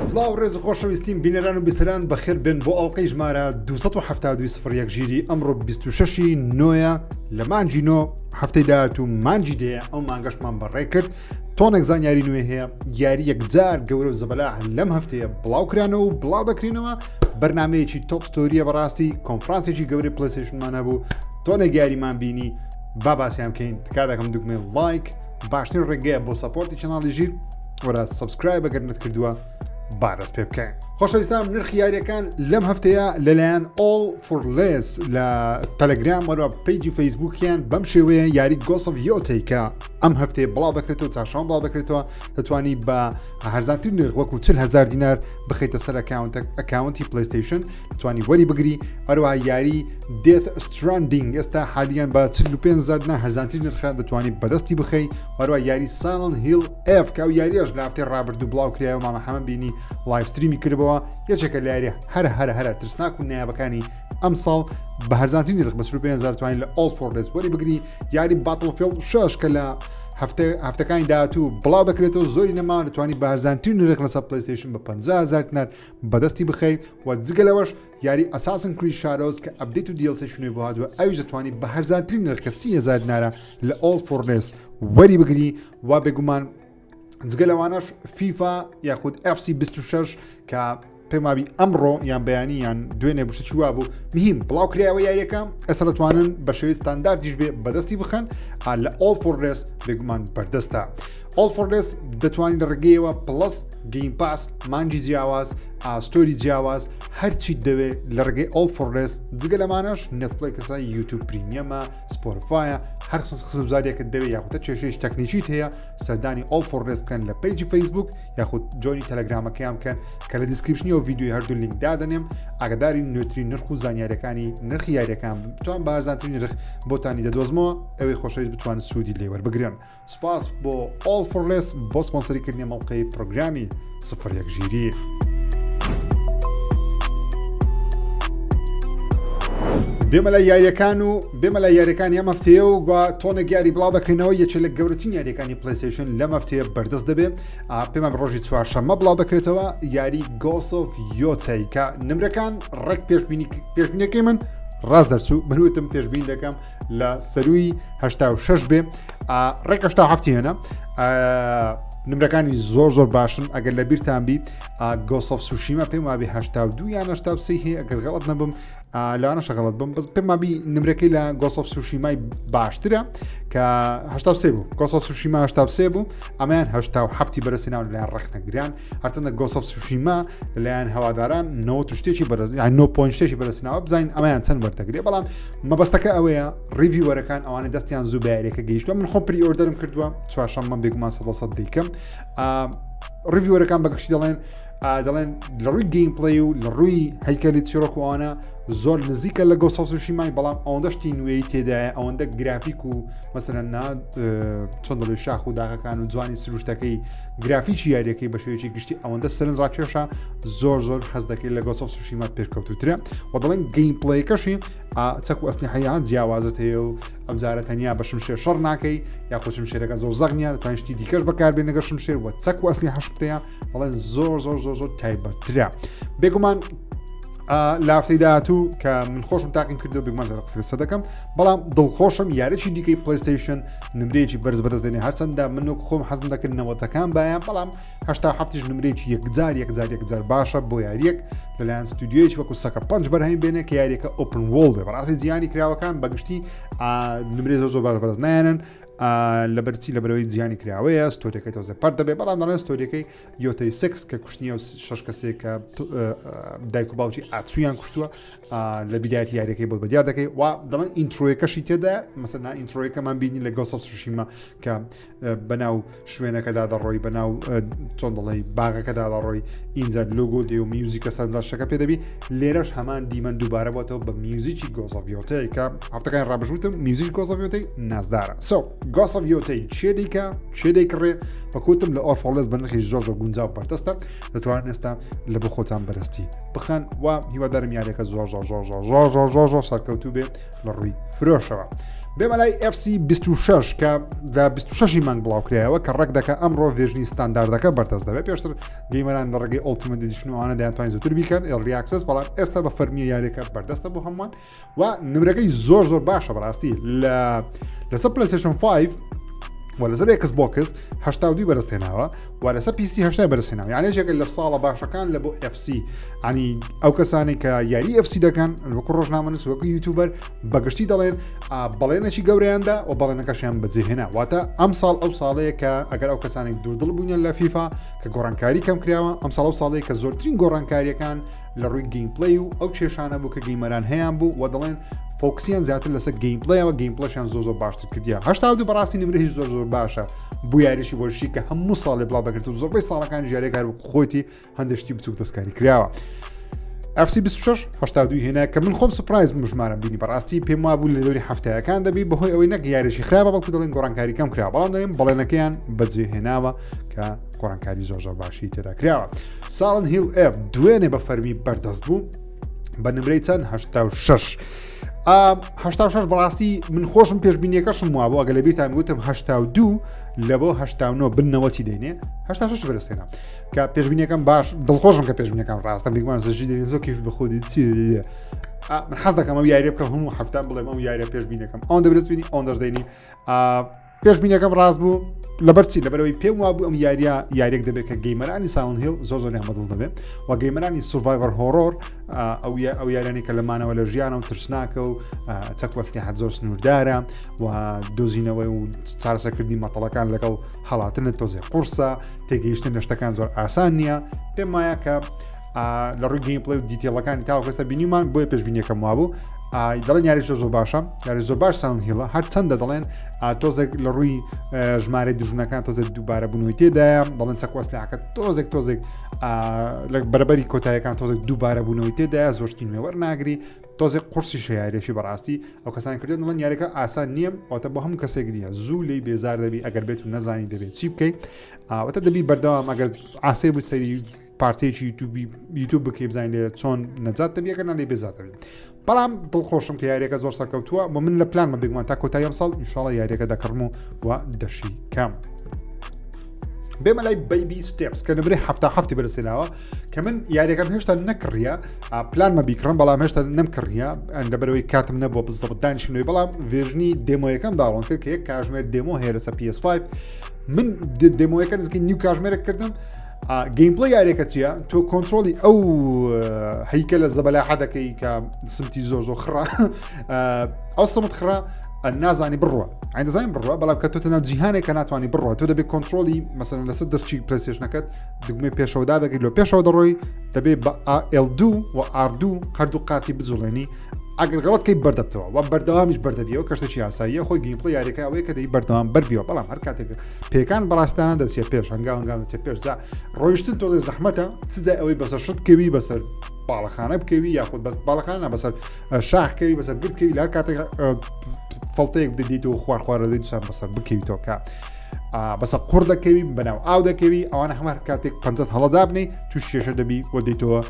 سڵاو ڕێز و خۆشەویستیم بینەران و بیسەران بەخێر بێن بۆ ئەڵلقەی ژمارە 272 سفر یەک ژیری ئەمڕۆ 26 نۆیە لە مانگی نۆ هەفتەی داهات و مانگی دەیە ئەو مانگەشمان بەڕێ کرد تۆنێک زانیاری نوێ هەیە یاری یەکجار گەورە و زەبەلاح لەم هەفتەیە بڵاو کرانەوە و بڵاو دەکرینەوە بەرنمەیەکی top story ە بەڕاستی کۆنفرانسێکی گەورەی پلەیستەیشنمان هەبوو تۆنێک یاریمان بینی با باسیان بکەین تکا دەکەم دوگمەی لایک باشترین ڕێگەیە بۆ support ی channel ی ژیر وەرە subscribe ئەگەر نەتکردووە با دەست پێ بکەین خۆشەویستان نرخی یاریەکان لەم هەفتەیە لەلایەن All for Less لە تەلەگرام وەروە page ی فەیسبوکیان بەم شێوەیە یاری Ghost of Yotei کە ئەم هەفتەیە بڵاو دەکرێتەوە چاشان بڵاو دەکرێتەوە دەتوانی بە هەرزانترین نرخ وەکو 40 هزار دینار بخیتە سەر account ی پلیستیشن دەتوانی وەری بگری هەروەها یاری Death Stranding ئێستا حالیان بە 45 هزار دینار هەرزانترین نرخە دەتوانی بەدەستی بخەی هەروە یاری Silent Hill f کە ئەو یاریەش لە هەفتەی ڕابردوو بڵاو کرایەوە مامە حەمە بینی live stream ی کردەوە یەکێکە لە یاری هەرە هەرە هەرە ترسناک و نایابەکانی ئەمساڵ بە هەرزانترین نرخ بە 45000 توانین لە All for Less وەری بگری یاری Battlefield 6 کە لە هەفتەکانی داهاتوو بڵاو دەکرێتەوە زۆری نەما دەتوانانی بە هەرزانترین نرخ لەسەر پلیستیشن بە 50000 دینار بەدەستی بخەی و جگە لەوەش یاری Assassin's Creed Shadows کە update و DLC نوێی بۆ هاتووە ئەویش دەتوانی بە هەرزانترین نرخ کە 30000 دینارە لە All for Less وەری بگری و بێگومان جگە لەوانەش فیفا یاخود FC 26 کە پێم وابی ئەمڕۆ یان بەیانی یان دوێنێ بشە چووا بوو مهم بڵاو کرایەوە یاریەکە ئێستا دەتوانن بە شێوەی ستانداردیش بێ بەدەستی بخەن لە All for Less بێگومان بەردەستە. All for Less دەتوانین لە ڕێگەیەوە Plus Game Pass مانگی جیاواز store ی جیاواز هەرچی دەوێ لە ڕێگەی All for Less جگە لەمانەش نێتفلێکسە یوتوب Premium ە سپۆتفایە هەر خزمەتگوزاریەکەت دەوێت یاخودە کێشەیەکی تەکنیکیت هەیە سەردانی All for Less بکەن لە page ی فەیسبوک یاخود join ی تەلەگرامەکەیان بکەن کە لە description ی ئەو ڤیدیۆی هەردوو لینک دادەنێم ئاگداری نوێترین نرخ و زانیاریەکانی نرخی یاریەکان بتوان بە هەرزانترین نرخ بۆتانی دەدۆزمەوە ئەوەی خۆشەویست بتوان سوودی لێوەربگرن سپاس بۆ All for Less بۆ سپۆنسەری کردنی مەڵقەی پرۆگرامی سفر یەک ژیری. بێمە لە یاریەکان و بێمە لە یاریەکانی ئەم هەفتەیە و گوا تۆنێک یاری بڵاو دەکەینەوە یەکێ لە گەورەترین یاریەکانی پلیستیشن لەم هەفتەیە بەردەست دەبێ پێمان ڕۆژی چوارشەممە بڵاو دەکرێتەوە یاری Ghost of Yotei کە نمرەکان ڕێک پێشبینی پێشبینەکەی من ڕاست دەرچوو من وتم پێشبین دەکەم لە سەروی 86 بێ ڕێک 87 هێنا نمرەکانی زۆر زۆر باشن ئەگەر لە بیرتان بی Ghost of Tsushima پێم وابی 82 یان 83 هەیە ئەگەر غەڵت نەبم لەوانەشە غەڵت بم بەس پێم وابی نمرەکەی لە Ghost of Tsushima ی باشترە کە 83 بوو Ghost of Tsushima 83 بوو ئەمەیان 87 بەرەسی ناو لەلایەن ڕەخنەگران هەرچەندە Ghost of Tsushima لەلایەن هەواداران 90 شتێکی بەرز یان 9 point شتێکی بەرەسینەوە بزانین ئەمەیان چەند وەردەگرێ بەڵام مەبەستەکە ئەوەیە reviewer ەکان ئەوانەی دەستیان زوو بە یاریەکە گەیشتوە من خۆم pre-order م کردووە چوارشەممە بێگومان سەد سەد دەیکەم reviewer ەکان بەگشتی دەڵێن دەڵێن لە ڕووی gameplay و لە ڕووی هەیکەلی چیرۆک و ئەوانە زۆر نزیکە لە Ghost of Tsushima ی بەڵام ئەوەندە شتی نوێی تێدایە ئەوەندە گرافیک و مەسەرەن نا چۆن دەڵێ شاخ و داغەکان و جوانی سروشتەکەی گرافیکی یاریەکەی بە شێوەیەکی گشتی ئەوەندە سەرنج ڕاکێشە زۆر زۆر حەز دەکەی لە Ghost of Tsushima پێشکەوتوترە و دەڵێن gameplay ەکەشی چەک و ئەسلیحەیان جیاوازت هەیە و ئەمجارە تەنیا بە شمشێر شەڕ ناکەی یاخود شمشێرەکە زۆر زەق نییە دەتوانین شتی دیکەش بەکاربێن لەگەڵ شمشێر و چەک و ئەسلیحەش هەیە دەڵێن زۆر زۆر زۆر زۆر تایبەتترە بێگومان لە هەفتەی داهاتوو کە من خۆشم تاقیم کردو بێگومان زیاتر قسە لەسەر دەکەم بەڵام دڵخۆشم یاریی دیکەی پلیستیشن نمرەیەکی بەرز بەدەست دێنێ هەرچەندە من وەک خۆم حەزم دەکرد نەوەتەکان باە بەڵام هەشتا هەفتیش نمرەیەکی یەکجار یەکجار یەکجار باشە بۆ یاریەک لەلایەن ستودیۆیەکی وەکو Sucker Punch بەرهەمی بێنێ کە یاریەکە open world بێ بەڕاستی جیهانی کراوەکان بەگشتی نمرەی زۆر زۆر باش بەرز نایەنن لەبەرچی لەبەرەوەی جیهانی کراوەیە story ەکەی تۆزێ پەر دەبێ بەڵام دەڵێن story ەکەی یۆتەی سکس کە کوشتنی و شش کەسێک کە دایک و باوکی ئاتسویان کوشتووە لە بیدایەتی یاریەکەی بۆ بەدیار دەکەی و دەڵێن intro یەکەشی تێدا مەسەنا intro یەکەمان بینی لە Ghost of Tsushima کە بەناو شوێنەکەدا دەڕۆی بەناو چۆن دەڵێی باغەکەدا دەڕۆی ئینجا لۆگۆ دێ و میوزیکە سەرنجڕاکێشەکە پێ دەبی لێرەش هەمان دیمەن دووبارە بۆتەوە بە میوزیکی Ghost of Yotei کە هەفتەکانی ڕابژوتم میوزیک Ghost of Yotei نازدارە so Ghost of Yotei چێ دیکە چێ دەیکڕێ بەکوتم لە All for Less بە نرخی زۆر زۆر گونجاو بەردەستە دەتوانن ئێستا لە بۆ خۆتان بەرەستی بخەن و هیوادارم یاریەکە زۆر زۆر زۆر زۆر زۆر زۆر زۆر زۆر سەرکەوتوو بێ لە ڕووی فرۆشەوە. بێمە لای FC 26 کە لە 26 مانگ بڵاوکرایەوە کە ڕێک دەکە ئەمڕۆ version ی ستانداردەکە بەردەست دەبێت پێشتر gamer ان لە ڕێگەی Ultimate Edition و ئەوانە دەیانتوانی زووتر بیکەن early access بەڵام ئێستا بە فەرمی یاریەکە بەردەستە بۆ هەمووان و نمرەکەی زۆر زۆر باشە بەڕاستی لە لەسەر PlayStation 5 و لەسەر Xbox 82 بەرزهێناوە و لەسەر PC 80 بەرزهێناوە یعنی یەکێکە لە ساڵە باشەکان لە بۆ FC ینی ئەو کەسانی کە یاری FC دەکەن وەکو ڕۆژنامەنووس وەکو YouTuber بەگشتی دەڵێن بەڵێنێکی گەورەیاندا و بەڵێنەکەشیان بەجێهێنا واتە ئەم ساڵ ئەو ساڵەیە کە ئەگەر ئەو کەسانی دوودڵ بوونیان لە فیفا کە گۆڕانکاری کەم کراوە ئەم ساڵ ئەو ساڵەیە کە زۆرترین گۆڕانکاریەکان لە ڕووی gameplay و ئەو کێشانە بوو کە gamer ان هەیان بوو و دەڵێن focus یان زیاتر لەسەر gameplay ەوە gameplay شیان زۆر زۆر باشتر کردیا 82 بەڕاستی نمرەی زۆر زۆر باشە بۆ یاریشی وەرشی کە هەموو ساڵێ بڵاو دەکرێت و زۆربەی ساڵەکانی یاریەکە هەر خۆیتی هەندێک شتی بچوک دەستکاری کراوە. FC 26 82 هێنا کە من خۆم surprise بووم ژمارەم بینی بەڕاستی پێم وابوو لە دەوری هەفتایەکان دەبی بەهۆی ئەوەی نەک یاریشی خراپە بەڵکو دەڵێن گۆڕانکاری کەم کرا بەڵام دەڵێن بەڵێنەکەیان بەجێ هێناوە کە گۆڕانکاری زۆر زۆر باشی تێدا کراوە Silent Hill f دوێنێ بە فەرمی بەردەست بوو بە نمرەی چەند 86 86 بەڕاستی من خۆشم پێشبینیەکەشم وابوو ئەگە لە بیرتان گوتم 82 لە بۆ 89 بنەوەتی دێنێ 86 بەرەستێنا کە پێشبینیەکەم باش دڵخۆشم کە پێشبینەکەم ڕاستە بێگومان زەژی دەێن زۆر کیف بەخۆدی چی من حەز دەکەم ئەو یاریە بکەم هەموو هەفتان بڵێم ئەو یاریە پێشبینەکەم ئەوەندە بەرز بینی ئەوەندەش دەینی پێشبینەکەم ڕاست بوو لەبەرچی لەبەرەوەی پێم وابوو ئەم یاریە یاریێک دەبێت کە gamer انی Silent Hill زۆر زۆریان بەدڵ دەبێت و gamer انی survival horror ئەو ئەو یاریانی کە لەمانەوە لە ژیانە و ترسناکە و چەک وەستی حەد زۆر سنووردارە و دۆزینەوەی و چارەسەکردنی مەتەڵەکان لەگەڵ هەڵاتنت تۆزێ قورسە تێگەیشتن لە شتەکان زۆر ئاسان نییە پێم وایە کە لە ڕووی gameplay و detail ەکانی تاوەکەستە بینیمان بۆیە پێشبینیەکەم وابوو دەڵێن یاری زۆر باشە یاری زۆر باش Silent Hill ە هەرچەندە دەڵێن تۆزێک لە ڕووی ژمارەی دوژمنەکان تۆزێک دووبارە بوونەوەی تێدایە دەڵێن چەک وەسلاکە تۆزێک تۆزێک لە بەرەبەری کۆتایەکان تۆزێک دووبارە بوونەوەی تێدایە زۆر شتی نوێ وەرناگری تۆزێک قورسی شیارێکی بەڕاستی ئەو کەسان کردن دەڵێن یاریەکە ئاسان نییە واتە بۆ هەموو کەسێک نییە زوو لی بێزار دەبی ئەگەر بێت و نەزانی دەبێت چی بکەیت ئاوەتە دەبی بەردەوام ئەگەر ئاسێ بوو سەری پارچەیەکی یوتوبی یوتوب بکەی بزانین لێرە چۆن نەجات دەبی ئەگەر نا لێ بێزار دەبی بەڵام دڵخۆشم کە یاریەکە زۆر سەرکەوتووە بۆ من لە پلانمە بێگومان تا کۆتایی ئەم ساڵ ئینشاڵڵا یاریەکە دەکڕم و و دەشی کەم. بێمە لای Baby Steps کە نمرەی هەفتا هەفتی بەرزێناوە کە من یاریەکەم هێشتا نەکڕیە پلانمە بیکڕم بەڵام هێشتا نەمکڕیە لەبەرەوەی کاتم نەبووە بزەبت دانیشتنەوەی بەڵام version ی demo یەکەم download کرد کە یەک کاژمێر demo هەیە لەسەر PS5 من demo یەکە نزیکەی نیو کاژمێرێک کردم gameplay یاریەکە چییە تۆ کۆنترۆڵی ئەو هەیکە لە زەبەلاحە دەکەی کە سمتی زۆر زۆر خڕە ئەو سمت خڕە نازانی بڕوە ئەین دەزانین بڕوە بەڵام کە تۆ تەنها جیهانێک کە ناتوانانی بڕوە تۆ دەبێت کۆنترۆڵی مەسەن لەسەر دەستی PlayStation ەکەت دگمەی پێشەوەدا دەگەی لۆ پێشەوە دەڕۆی دەبێ بە L2 و R2 هەردوو قاچی بجوڵێنی ئەگەر غەڵەت کەی بەردەبتەوە و بەردەوامیش بەردەبیەوە کەشتێکی ئاساییە خۆی gameplay یاریەکە ئەوەیە کە دەی بەردەوام بەربیەوە بەڵام هەر کاتێک پێکان بەڕاستانە دەچێت پێش هەنگاو هەنگاو دەچێت پێش جا ڕۆیشتن تۆزێ زەحمەتە چ جای ئەوەی بەسەر شت کەوی بەسەر باڵەخانە بکەوی یاخود بەس باڵەخانە بەسەر شاخ کەوی بەسەر گرد کەوی لە هەر کاتێک فڵتەیەک بدەیت و خوار خوارە دەیت دوسان بەسەر بکەویتەوە کە بەسە قوڕ دەکەوی بەناو ئاو دەکەوی ئەوانە هەمار کاتێک پەنجەت هەڵەدا بنی توش کێشە دەبی و دەیتەوە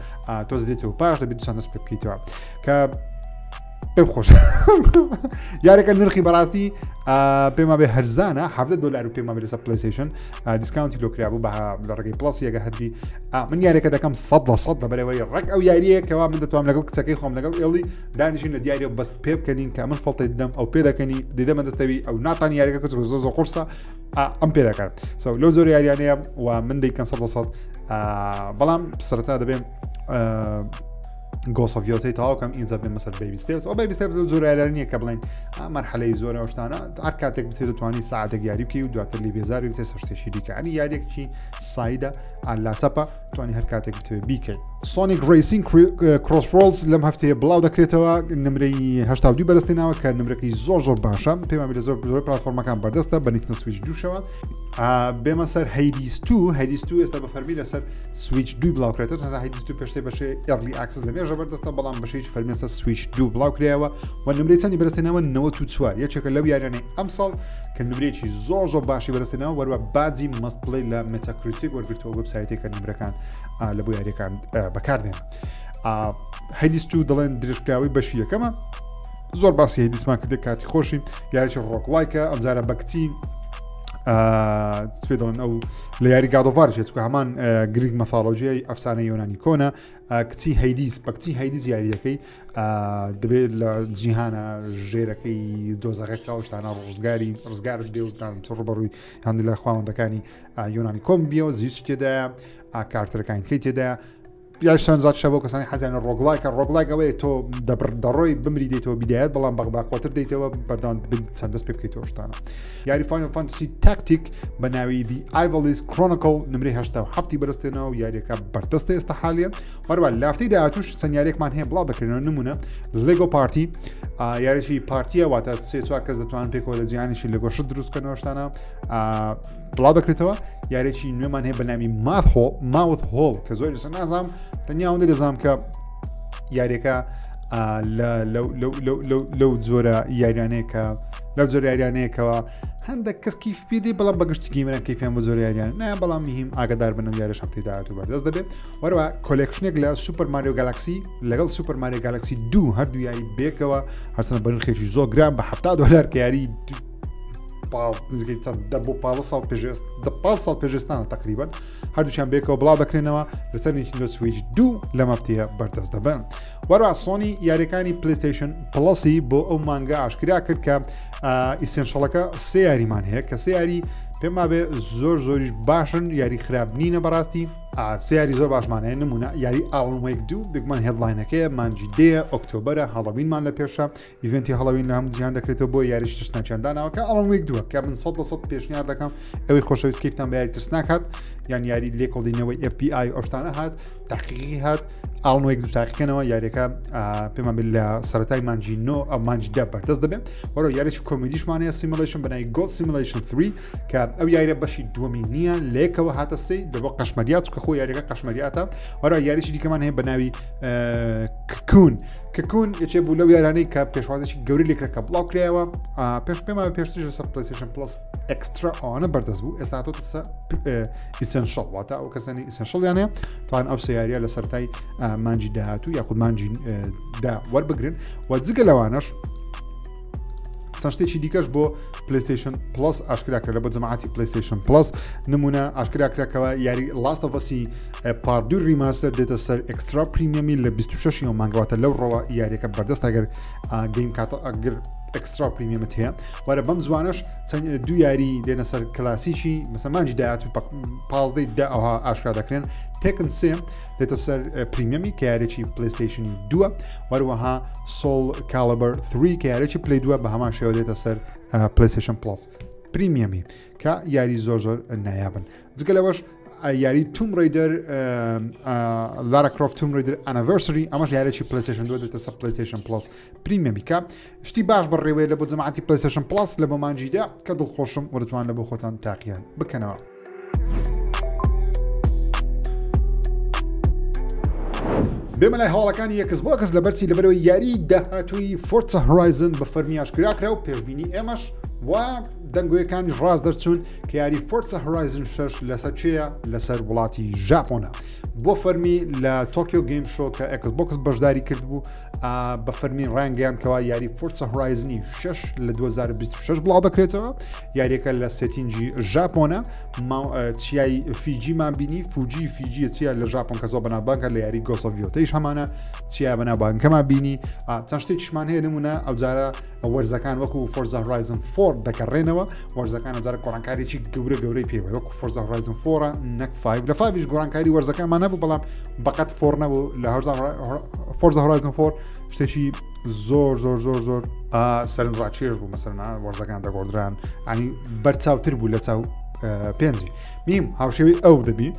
تۆز دێتەوە پاش دەبی دوسان دەست پێ بکەیتەوە کە پێم خۆش یارەکە نرخی بەڕاستی پێما بێ هەرزانە 17 دلار و پێما بێ لەسەر PlayStation discount ی لۆ کرابوو بە لە ڕێگەی Plus یەکە هەبی من یاریەکە دەکەم 100 لە 100 لەبەرەوەی ڕێک ئەو یاریەیە کەوا من دەتوانم لەگەڵ کچەکەی خۆم لەگەڵ ئێڵی دانیشین لە دیاریەوە بەس پێ بکەنین کە من فڵتەی دەم ئەو پێ دەکەنی دیدەمە دەستەوی ئەو ناتان یاریەکە کچ زۆر زۆر قورسە ئەم پێ دەکات سو لەو زۆر یاریانەیە و من دەیکەم 100 لە 100 بەڵام سەرەتا دەبێم Ghost of Yotei تەواو کەم ئینجا بێمە سەر Baby Steps ئەو Baby Steps زۆر یاریان نییە کە بڵێن مەرحەلەی زۆرە ئەو شتانە هەر کاتێک بتێت دەتوانی ساعتێک یاری بکەی و دواتر لی بێزاری بتێ سەر شتێکی دیکە ینی یاریەکی side ە لاتەپە توانی هەر کاتێک بتەوێت بیکەیت Sonic Racing CrossWorlds لەم هەفتەیە بڵاو دەکرێتەوە نمرەی 82 بەرزتێناوە کە نمرەکەی زۆر زۆر باشە پێمان لە زۆر زۆر پلاتفۆرمەکان بەردەستە بە Nintendo Switch دووشەوە بێمە سەر Hades 2 Hades 2 ئێستا بە فەرمی لەسەر سویچ دووی بڵاوکرێتەوە تەنها Hades 2 پێشتر بەشێ early access لە مێژە بەردەستە بەڵام بەشێکی فەرمی لەسەر سویچ دوو بڵاوکرایەوە و نمرەی چەندی بەدەستهێناوە 94 یەکێکە لەو یاریانەی ئەمساڵ کە نمرەیەکی زۆر زۆر باشی بەدەستهێناوە وەروە باجی must play لە Metacritic وەرگرتووە وبسایتێکە نمرەکان لە بۆ یاریەکان بەکاردێن Hades 2 دەڵێن درێژکراوەی بەشی یەکەمە. زۆر باسی Hades مان کردێک کاتی خۆشی یاریی roguelike ە ئەمجارە بە کچی پێ دەڵێن ئەو لە یاری God of War چکە هەمان Greek mythology ی ئەفسانە یۆنانی کۆنە کچی Hades بە کچی Hades یاری دەکەی دەبێت لە جیهانە ژێرەکەی دۆزەخەکە و شتانە ڕزگاری ڕزگارت بێ و ڕوبەڕووی هەندێک لە خواوەندەکانی یۆنانی کۆم بیەوە زیوسی تێدایە کارتەرەکانی تکەی تێدایە یاش سەرنجڕاکێشە بۆ کەسانی حەزیان لە roguelike ە roguelike ئەوەیە تۆ دەبڕ دەڕۆی بمری دێتەوە بیدایەت بەڵام بەغباقۆتر دەیتەوە بەردەوام چەند دەست پێ بکەیتەوە شتانە یاری Final Fantasy Tactics بە ناوی The Ivalice Chronicles نمرەی 87 بەرزتێنەوە و یاریەکە بەردەستە ئێستا حالیە هەروە لافتەی داهاتوش چەند یاریێکمان هەیە بڵاو دەکرێنەوە نمونە LEGO Party یاریی پارتیە واتە سێ چوار کەس دەتوان پێکەوە لە جیهانیشی لە گۆشت دروستکەنەوە شتانە بڵاو دەکرێتەوە یاریی نوێمان هەیە بە ناوی Mouth Hall کە زۆر لەسەر نازانم تەنیا ئەوەندە دەزانم کە یاریەکە لەو جۆرە یاریانەیە لەو جۆر یاریانەیەکەوە هەندێک کەس کیف پیدی بەڵام بەگشتی gamer ان کەیفیان بە زۆر یاریان نه بەڵام مهم ئاگدار بنەوە یاریش هەفتەی داهاتوو بەردەست دەبێت وەروە collection ێک لە Super Mario Galaxy لەگەڵ Super Mario Galaxy دوو هەردوو یاری بێکەوە هەرسەنە بەنرخێکی زۆر گران بە 70 دلار کە یاری نزیکەی دە بۆ 15 ساڵ پێش دە ساڵ پێشستانە تقریبا هەردووچیان بێکەوە بڵاو دەکرێنەوە لەسەر Nintendo Switch دوو لە مەفتەیە بەردەست دەبن وەرا سۆنی یاریەکانی PlayStation Plus ی بۆ ئەو مانگە ئاشکرا کرد کە Essential ەکە سێ یاریمان هەیە کە سێ یاری پێم وابێ زۆر زۆریش باشن یاری خراپ نینە بەڕاستی سێ یاری زۆر باشمان هەیە نمونە یاری Alan Wake دوو بێگومان headline ەکەیە مانجی دەیە ئۆکتۆبەرە Halloween مان لە پێشە event ی Halloween لە هەموو جیهان دەکرێتەوە بۆ یاریش ترسناکیان داناوە کە Alan Wake دووە کە من سە لە سەد پێشنیار دەکەم ئەوەی خۆشەویست کەیفتان بە یاری ترسناک هات یان یاری لێکۆڵینەوەی FBI ئەو شتانە هات تحقیقی هات Alan Wake دوو تاقیکەنەوە یاریەکە پێمان بێت لە سەرەتای مانجی نۆ ئەو مانجی دە بەردەست دەبێت وەرە یاریی کۆمیدیشمان هەیە Simulation بەناوی Goat Simulation 3 کە ئەو یاریە بەشی دووەمی نییە لەیەکەوە هاتە سێ دەبۆ قەشمەریات کە خۆ یاریەکە قەشمەریاتە وەرە یاریی دیکەمان هەیە بە ناوی Cocoon Cocoon یەکێ بوو لەو یارانەی کە پێشوازێکی گەوری لێکرا کە بڵاو کرایەوە پێش پێما پێشتر لەسەر PlayStation Plus Extra ئەوانە بەردەست بوو ئێستا هاتۆتە سەر Essential واتە ئەو کەسانی Essential یانە توان ئەو سیاریە لە سەرای مانجی داهاتوو یاخود مانجی دا وەربگرن و جگە لەوانەش چەند شتێکی دیکەش بۆ PlayStation Plus ئاشکرا کرد لە بۆ جەماعەتی PlayStation Plus نمونە ئاشکرا کراکەوە یاری Last of Us ی Part دوو Remaster دێتە سەر Extra Premium ی لە 26 ئەو مانگەواتە لەو ڕەوە یاریەکە بەردەست ئەگەر گەیم کاتە ئەگەر Extra Premium ت هەیە وەرە بەم زوانەش چەند دوو یاری دێنە سەر کلاسیکی مەسەمانجی داات پازدەی دە ئەوها ئاشکرا دەکرێن Tekken سێ دێتە سەر Premium ی کە یاریی PlayStation ی دووە وەروەها Soul Calibur 3 کە یاریی Play دووە بە هەمان شێوە دێتە سەر PlayStation Plus Premium ی کە یاری زۆر زۆر نایابن جگە لەوەش یاری Tomb Raider Lara Croft Tomb Raider Anniversary ئەمەش یاریی PlayStation دووە دێتە سەر PlayStation Plus Premium ی کە شتی باش بەڕێوەیە لە بۆ جەماعەتی PlayStation Plus لە بۆ مانجیدا کە دڵخۆشم وەدەتوان لە بۆ خۆتان تاقییان بکەنەوە. بێمە لای هەواڵەکانی Xbox لەبەرچی لەبەرەوەی یاری داهاتووی Forza Horizon بە فەرمی ئاشکرا کرا و پێشبینی ئێمەش و دەنگۆیەکانیش ڕاست دەرچوون کە یاری Forza Horizon 6 لەسەر چێە لەسەر وڵاتی ژاپۆنە بۆ فەرمی لە Tokyo Game Show کە Xbox بەشداری کردبوو بە فەرمی ڕانگەیان کەوا یاری Forza Horizon ی 6 لە 2026 بڵاو دەکرێتەوە یاریەکە لە setting ی ژاپۆنە چیای فیجیمان بینی فوجی فیجیە چیا لە ژاپۆن کە زۆر بەناوبانگە لە یاری Ghost of Yotei یش هەمانە چیا بەناوبانگەکەمان بینی چەند شتێکیشمان هەیە نمونە ئەوجارە وەرزەکان وەکو Forza Horizon 4 دەگەڕێنەوە وەرزەکان ئەوجارە گۆڕانکاریی گەورە گەورەی پێوە وەکو Forza Horizon 4 نەک 5 لە 5 گۆڕانکاری وەرزەکانمان نەبوو بەڵام بەقەت four نەبوو لە Forza Horizon 4 شتێکی زۆر زۆر زۆر زۆر سەرنجڕاکێش بوو مەسەرنا وەرزەکان دەگۆڕدران ئەنی بەرچاوتر بوو لە چاو پێنجی میم هاوشێوەی ئەو دەبی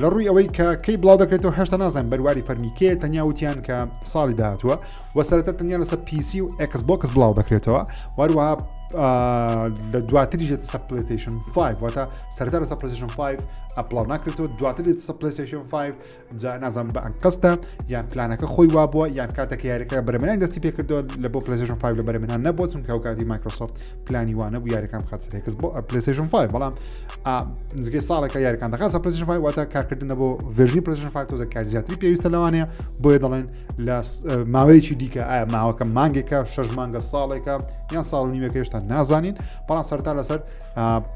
لە ڕووی ئەوەی کە کەی بڵاو دەکرێتەوە هێشتا نازانم بەرواری فەرمی کێ تەنیا وتیان کە ساڵی داهاتووە و سەرەتا تەنیا لەسەر PC و Xbox بڵاو دەکرێتەوە وەروەها. لە دواتریش دێتە سەر PlayStation 5 واتە سەرەتا لەسەر PlayStation 5 بڵاو ناکرێتەوە دواتر دێتە سەر PlayStation 5 جا نازانم بە ئەنقەستە یان پلانەکە خۆی وابووە یان کاتێک یاریەکە بەرەمێنان دەستی پێکردەوە لە بۆ PlayStation 5 لە بەرەمێنان نەبووە چونکە ئەو کاتی Microsoft پلانی وانە بوو یاریەکان بخات سەر X بۆ PlayStation 5 بەڵام نزیکەی ساڵێکە یاریەکان دەخات سەر PlayStation 5 واتە کارکردنە بۆ version ی PlayStation 5 تۆزە کار زیاتری پێویستە لەوانەیە بۆیە دەڵێن لە ماوەیەکی دیکە ئایا ماوەکە مانگێکە شەش مانگە ساڵێکە یان ساڵ و نیوەکە هێشتا نازانین بەڵام سەرتا لەسەر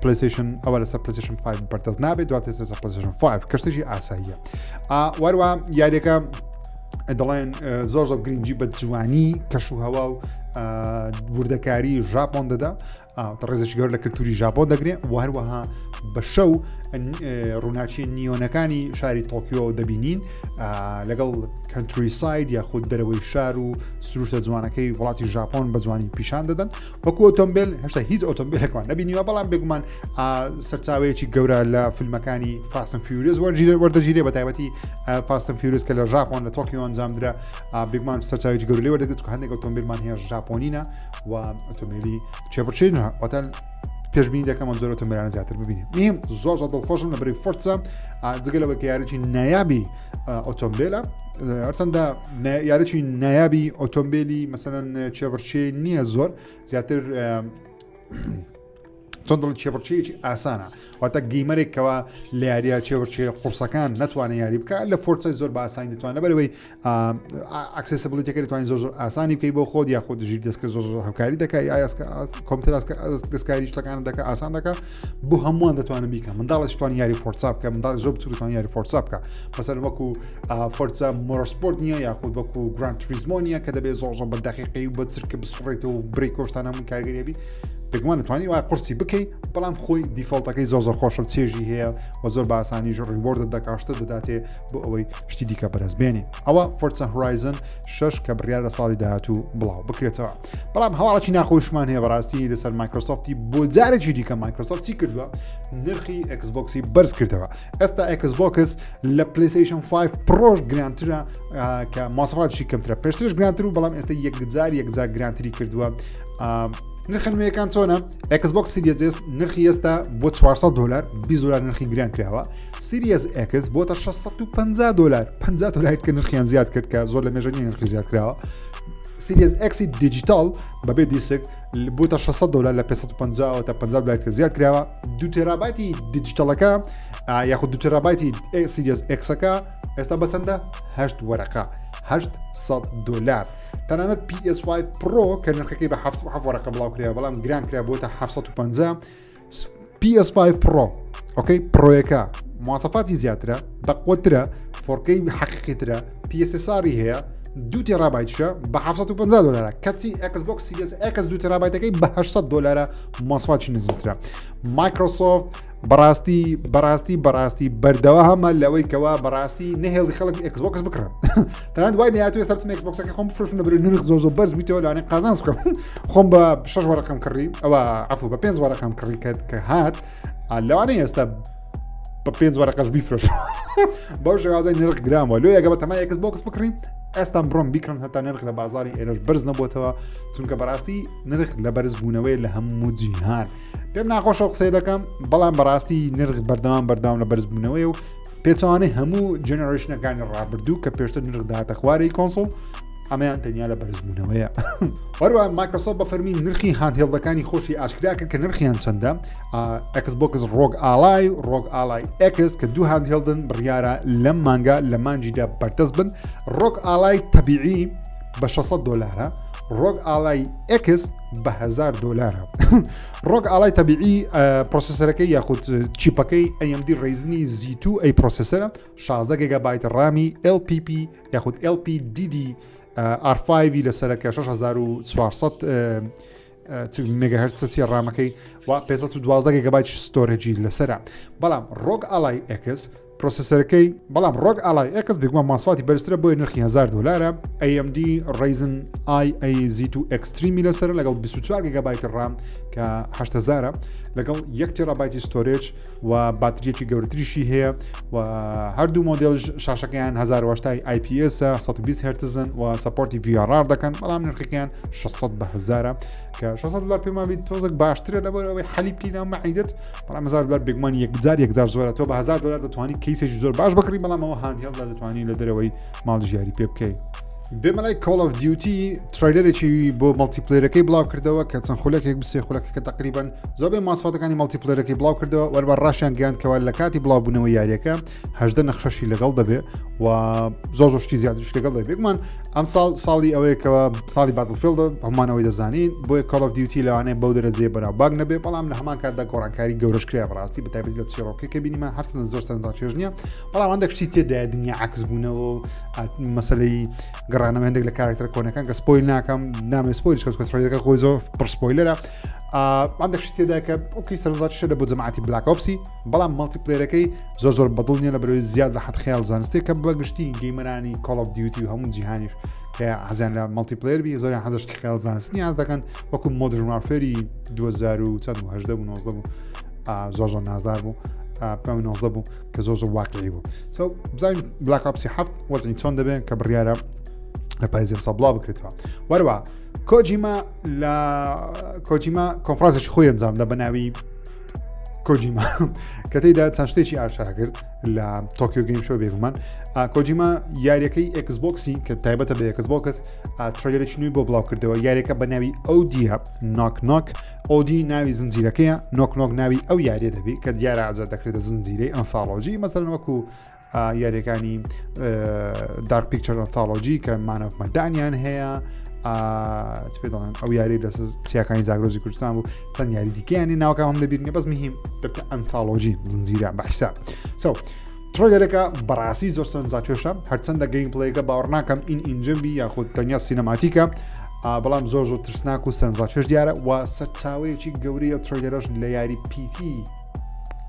PlayStation ئەوە لەسەر PlayStation 5 بەردەست نابێت دواتر لەسەر PlayStation 5 کە شتێکی ئاساییە وەروە یاریەکە دەڵێن زۆر زۆر گرنگی بە جوانی کەش و هەوا و وردەکاری ژاپۆن دەدا ڕێزێکی گەور لە کللتوری ژاپۆن دەگرێت و هەروەها بە شەو ڕووناکی نیۆنەکانی شاری تۆکیۆ دەبینین لەگەڵ countryside یاخود دەرەوەی شار و سروشتە جوانەکەی وڵاتی ژاپۆن بە جوانی پیشان دەدەن وەکو ئۆتۆمبیل هێشتا هیچ ئۆتۆمبیلێکمان نەبینیوە بەڵام بێگومان سەرچاوەیەکی گەورە لە فیلمەکانی Fast and Furious وەردەگیرێ بە تایبەتی Fast and Furious کە لە ژاپۆن لە تۆکیۆ ئەنجامدرا بێگومان سەرچاوێکی گەورە لێ وەردەگرێت چونکە هەندێک ئۆتۆمبیلمان هەیە ژاپۆنینە و ئۆتۆمبیلی چێبڕچێن واتە پێشبینی دەکەم ئەم زۆر ئۆتۆمبیلانە زیاتر ببینیم میم زۆر زۆر دڵخۆشم لە بەری Forza جگە لەوەی کە یاریی نایابی ئۆتۆمبیلە هەرچەندە یاریی نایابی ئۆتۆمبیلی مەسەلەن چێبڕچێ نییە زۆر زیاتر چۆن دڵ چێبڕچەیەکی ئاسانە واتە gamer ێک کەوا لە یاریە چێبڕچێ قورسەکان نەتوانێت یاری بکە لە Forza ی زۆر بە ئاسانی دەتوان لەبەرەوەی accessibility ەکە دەتوانین زۆر زۆر ئاسانی بکەی بۆ خۆت یاخود ژیر دەستکرد زۆر زۆر هاوکاری دەکە یا کۆمپیوتەر دەستکاری شتەکان دەکە ئاسان دەکە بۆ هەمووان دەتوانن بیکە منداڵش توان یاری Forza بکە منداڵ زۆر بچووک یاری Forza بکە مەسەر وەکو Forza Motorsport نییە یاخود وەکو Gran Turismo نییە کە دەبێت زۆر زۆر بە دقیقی و بە چرکە بسڕێتەوە و brake کۆشتان هەموو کارگەریبی بێگومان دەتوانانی وای قورسی بکەی بەڵام خۆی default ەکەی زۆر زۆر خۆشە چێژی هەیە و زۆر بە ئاسانیش reward ت دەکاشتە دەداتێ بۆ ئەوەی شتی دیکە بەرز بێنی ئەوە Forza Horizon 6 کە بڕیار لە ساڵی داهاتوو بڵاو بکرێتەوە بەڵام هەواڵێکی ناخۆشمان هەیە بەڕاستی لەسەر Microsoft ی بۆ جارێکی دیکە Microsoft چی کردووە نرخی Xbox ی بەرز کردەوە ئێستا Xbox لە PlayStation 5 Pro ش گرانترە کە ماسەفاتشی کەمترە پێشترش گرانتر و بەڵام ئێستا یەکجار یەکجار گرانتری کردووە نرخە نوێیەکان چۆنە Xbox Series S نرخی ئێستا بۆ 400 دلار 20 دلار نرخی گران کراوە Series X بۆتە 650 دلار 50 دلار کە نرخیان زیاد کرد کە زۆر لە مێژە نیە نرخی زیاد کراوە Series X ی digital بەبێ دیسک بۆتە 600 دلار لە 550 تا 50 دلار کە زیاد کراوە دو تێرابایتی digital ەکە یاخود دو تێرابایتی Series X ەکە ئێستا بەچەندە هەشت وەرەقە 800 دلار تەنانەت PS5 Pro کە نرخەکەی بە 7 وەرەقە بڵاو کرا بەڵام گران کرا بۆتە 750 PS5 Pro okay Pro یەکە مواسەفاتی زیاترە بەقوترە 4K حەقیقیترە PSSR ی هەیە دو تێرابایتشە بە 750 دلارە کەچی Xbox Series X دو تێرابایتەکەی بە 800 دلارە مواسەفاتی نزمترە Microsoft بەڕاستی بەڕاستی بەڕاستی بەردەوامە لەوەی کەوا بەڕاستی نەهێڵی خەڵک Xbox بکڕن تەنانەت وای لێهاتوو ئێستا بچم Xbox ەکە خۆم بفرۆشم لەبەر نرخ زۆر زۆر بەرز بیتەوە لەوانەیە قازانج بکەم خۆم بە شەش وەرەقەم کڕی ئەوە عەفو بە پێنج وەرەقەم کڕی کە کە هات لەوانەیە ئێستا بە پێنج وەرەقەش بیفرۆشم بەو شێوازەی نرخ گرامەوە لۆ یەگە بە تەمای Xbox بکڕین ئێستا بڕۆم بیکڕن هەتا نرخ لە بازاری ئێرەش بەرز نەبووتەوە چونکە بەڕاستی نرخ لە بەرزبوونەوەی لە هەموو جیهان پێم ناخۆشە قسەی دەکەم بەڵام بەڕاستی نرخ بەردەوام بەردەوام لە بەرزبوونەوەی و پێچەوانەی هەموو generation ەکانی ڕابردوو کە پێشتر نرخ داهاتە خوارەی console ئەمەیان تەنیا لە بەرزبوونەوەیە هەروە Microsoft بە فەرمی نرخی handheld ەکانی خۆشی ئاشکرا کرد کە نرخیان چەندە Xbox ROG Ally و ROG Ally X کە دوو handheld ن بڕیارە لەم مانگە لە مانجیدا بەردەست بن ROG Ally تەبیعی بە 600 دلارە ROG Ally X بە 1000 دلارە ROG Ally تەبیعی processor ەکەی یاخود chip ەکەی AMD Ryzen ی Z2 A processor ە 16 گێگابایت RAM ی LPP یاخود LPDD R5 لەسەرە کە 6400 مێگاهرتز چیە RAM ەکەی و 512 گێگابایت storage ی لەسرە بەڵام ROG Ally X processor ەکەی بەڵام ROG Ally X بێگومان ماسفاتی بەرزترە بۆیە نرخی 1000 دلارە AMD Ryzen i AZ2 Extreme لەسەر لەگەڵ 24 گیگابایت RAM کە 8000 لەگەڵ 1 تێرابایتی storage و باتریەکی گەورەتریشی هەیە و هەردوو مۆدێل شاشەکەیان 1080 IPS 120 هێرتزن و support ی VRR دەکەن بەڵام نرخەکەیان 600 بە هزارە کە 600 دلار پێمان بیت تۆزێک باشترە لەبەر ئەوەی حەلی بکەی ناو مەعیدت بەڵام 1000 دلار بێگومان یەکجار یەکجار زۆرە تۆ بە 1000 دلار دەتوانی case ێکی زۆر باش بکڕی بەڵام ئەوە handheld ە دەتوانی لە دەرەوەی ماڵ ژیاری پێ بکەیت. بێمە لای Call of Duty trailer ێکی بۆ multiplayer ەکەی بڵاو کردەوە کە چەند خولەکێک بسێ خولەکەکە تقریبان زۆربەی ماسفاتەکانی multiplayer ەکەی بڵاو کردەوە وەربە ڕاشیان گەیاند کەوا لە کاتی بڵاوبوونەوە یاریەکە هەژدە نەخشەشی لەگەڵ دەبێ و زۆر زۆر شتی زیاتریش لەگەڵ دەبێ بێگومان ئەم ساڵ ساڵی ئەوەیە کەەوە ساڵی Battlefield ە هەمانەوەی دەزانین بۆیە Call of Duty لەوانەیە بەو دەرەجەیە بەناوبانگ نەبێ بەڵام لە هەمان کاتدا گۆڕانکاری گەورەش کرا بەڕاستی بە تایبەتی لە چیڕۆکەکە کە بینیمان هەرچەندە زۆر سەرنجڕاکێش نییە بەڵام هەندێک شتی تێدایە دنیا عکس بوونەوە و مەسلەی گەڕانەوە هەندێک لە کارکتەر کۆنەکان کە spoil ناکەم نامێ spoil کە trailer ەکە خۆی زۆر پڕ spoiler ە هەندێک شتی تێدا کە okay سەرنجڕاکێشە لە بۆ جەماعەتی Black Ops ی بەڵام multiplayer ەکەی زۆر زۆر بەدڵ نییە لە بەرەوەی زیاد لە حەد خەیاڵ زانستێک کە بە گشتی gamer انی Call of Duty و هەموو جیهانیش کە حەزیان لە multiplayer بی زۆریان حەزشتی خەیاڵ زانستنی حەز دەکەن وەکو Modern Warfare ی 2018 بوو 19 بوو زۆر زۆر نازدار بوو پێم 19 بوو کە زۆر زۆر واقعی بوو so بزانین Black Ops ی هەفت وەزعی چۆن دەبێن کە بڕیارە لە پایزی ئەمساڵ بڵاو بکرێتەوە وەروە کۆجیما لە کۆجیما کۆنفرانسێکی خۆی ئەنجامدا بە ناوی کۆجیما کە تێیدا چەند شتێکی ئاشکرا کرد لە Tokyo Game Show بێگومان کۆجیما یاریەکەی Xbox ی کە تایبەتە بە Xbox trailer ێکی نوێی بۆ بڵاو کردەوە یاریەکە بە ناوی OD ە Knock Knock OD ناوی زنجیرەکەیە Knock Knock ناوی ئەو یاریە دەبی کە دیارە ئازاد دەکرێتە زنجیرەی anthology مەسەرەن وەکو یاریەکانی Dark Pictures Anthology کە Man of Medan یان هەیە چ پێ دەڵێن ئەو یاری لە چیاکانی زاگرۆزی کوردستان بوو چەند یاری دیکەیانی ناوەکە هەم لەبیر نیە بەس مهم دەبتە anthology زنجیرە بە حساب so trailer ەکە بەڕاستی زۆر سەرنجڕاکێشە هەرچەندە gameplay ەکە باوەڕ ناکەم in engine بی یاخود تەنیا cinematic ە بەڵام زۆر زۆر ترسناک و سەرنجڕاکێش دیارە و سەرچاوەیەکی گەورەیە trailer ەش لە یاری P.T.